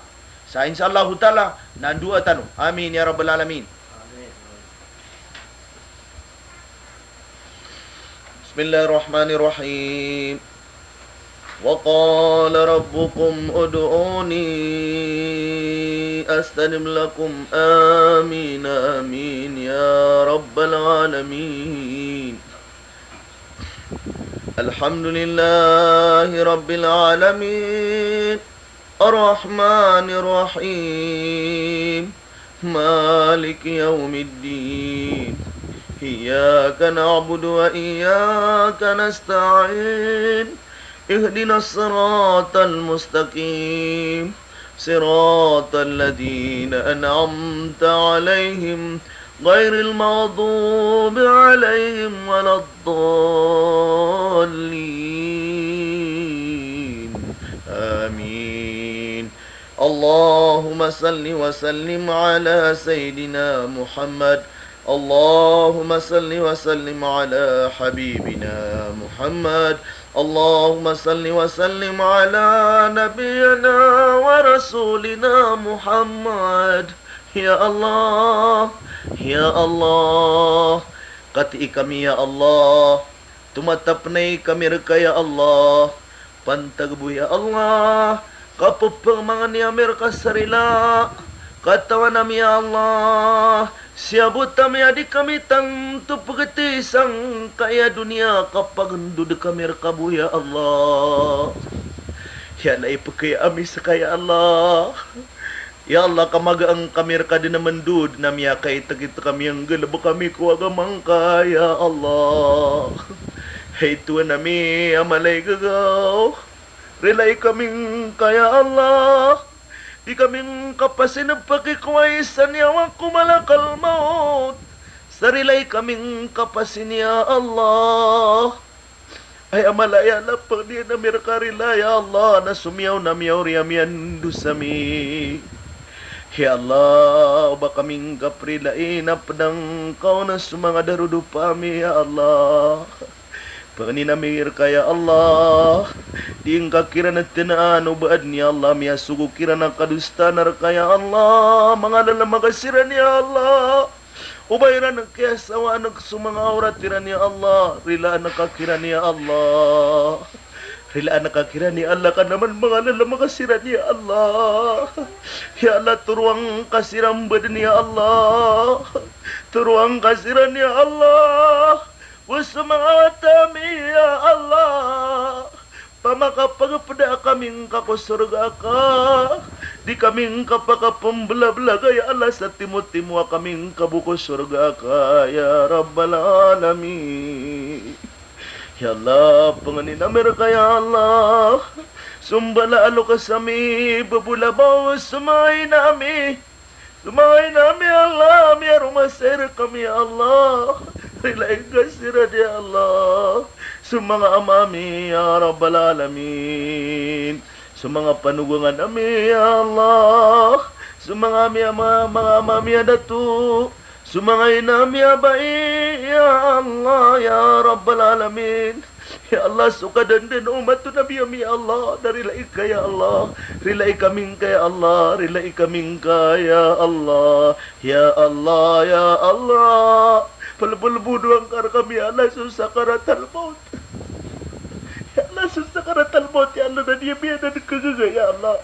Sa insha Allahu ta'ala, na ndoa tano. Amin ya rabbal alamin. Bismillahirrahmanirrahim. Wa qala rabbukum ud'uni astajib lakum. Amin, amin, ya rabbal alamin. Alhamdulillahi rabbil alamin. Arrahmanirrahim. Maliki yawmiddin. Iyyaka na'budu wa iyyaka nasta'in. Ihdinas siratal mustaqim. Siratal ladzina an'amta 'alaihim, ghairil maghdubi 'alaihim waladdallin. Amin. Allahumma salli wa sallim ala sayyidina Muhammad. Allahumma salli wa sallim ala habibina Muhammad. Allahumma salli wa sallim ala nabiyyina wa rasulina Muhammad. Ya Allah, ya Allah, katii kami ya Allah, tomatap nay kami rka ya Allah, pantag bo ya Allah, kapepangmangnia mi rka sa rila, Katawan ami ya Allah, siyabot ami a di kami tanto pegeti sangkai a doniya ka pagndod kami rka bo ya Allah. Ya Allah, ipekaya ami seka ya Allah. Ya Allah, ka magaan kami rka den a mendod na miyakaitekit kami a nggalebek ami ko agama ngka ya Allah. Hay Tohan ami a mala i gagaw, rilai kami ngka ya Allah. Di kami ngka pasin a pakikowa i saniyawa ko malakal maut. Sa rilai kami ngka pasin ya Allah. Ay a mala ya Allah, pangnin ami rka rila ya Allah, na somiyaw na miyaori ami a ndosa mi. Ya Allah, oba kami ngka perilai na pedangkaw na so manga darodopa ami ya Allah. Pangnin ami rka ya Allah, di ngka kiran a tenaan o baad ni Allah, miyasogo kiran a kadostaan rka ya Allah, manga lalamak siran ya Allah. Oba iran kiyasawaan ko so manga awrat iran ya Allah, rilaan ka kiran ya Allah. Rilaan ka kiran ya Allah, ka naman manga lalamak siran ya Allah. Ya Allah, toroa ngka siran baden ya Allah. Toroa ngka siran ya Allah. Bo so manga wata ami ya Allah, pamakapagpeda kami ngka ko sorga ka, di kami ngka pakapembelabelaga ya Allah, sa timotimoa kami ngka bo ko sorga ka ya Rabbal Alamin. Ya Allah, pangnin ami rka ya Allah, so mbala a loks ami, bebolabaw so manga ina ami, so manga ina ami ya Allah, miyaroma sa rka ami ya Allah. Rilai ngka siran ya Allah. So manga ama ami ya Rabbal Alamin. So manga panogangan ami ya Allah. So manga ami ama, manga ama ami a dato. So manga ina ami a bai ya Allah ya Rabbal Alamin. Ya Allah, so kadenden o omat o Nabi ami ya Allah, na rilai ka ya Allah, rilai kami ngka ya Allah, rilai kami ngka ya Allah, ya Allah, ya Allah. Pelebelebodoan ka rekami ya Allah, so sakaratal maut. Ya Allah, so sakaratal maut ya Allah, na di ami anan kagaga ya Allah.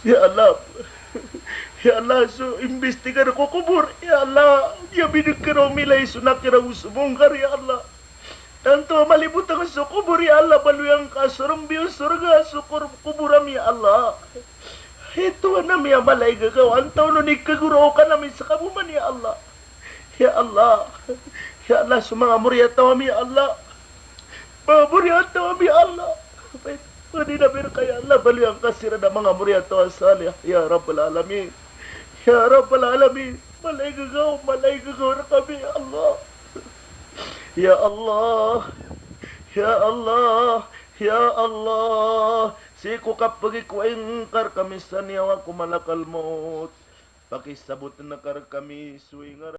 Ya Allah. Ya Allah, so imbistigar ko kobor ya Allah, di ami dekero milay so nakira o so mongkar ya Allah. Tanto a malibotang so kobor ya Allah, baloy angka so rembi o sorga so kor-, kobor ami ya Allah. Hay Tohan ami a mala i gagaw, antawaa on i kagoraan ami seka bo man ya Allah. Ya Allah. Ya Allah, so manga moriyataw ami ya Allah. Manga moriyataw ami ya Allah. Pangnin ami rka ya Allah, baloy angka siran a manga moriyataw a salih ya Rabbal Alamin. Ya Rabbal Alamin. Mala i gagaw, mala i gagaw rekami ya Allah. Ya Allah, ya Allah, ya Allah, sii ko kapagikowa ngka rekami saniyawa ko malakal maut, pakisaboten ka rekami so ingaran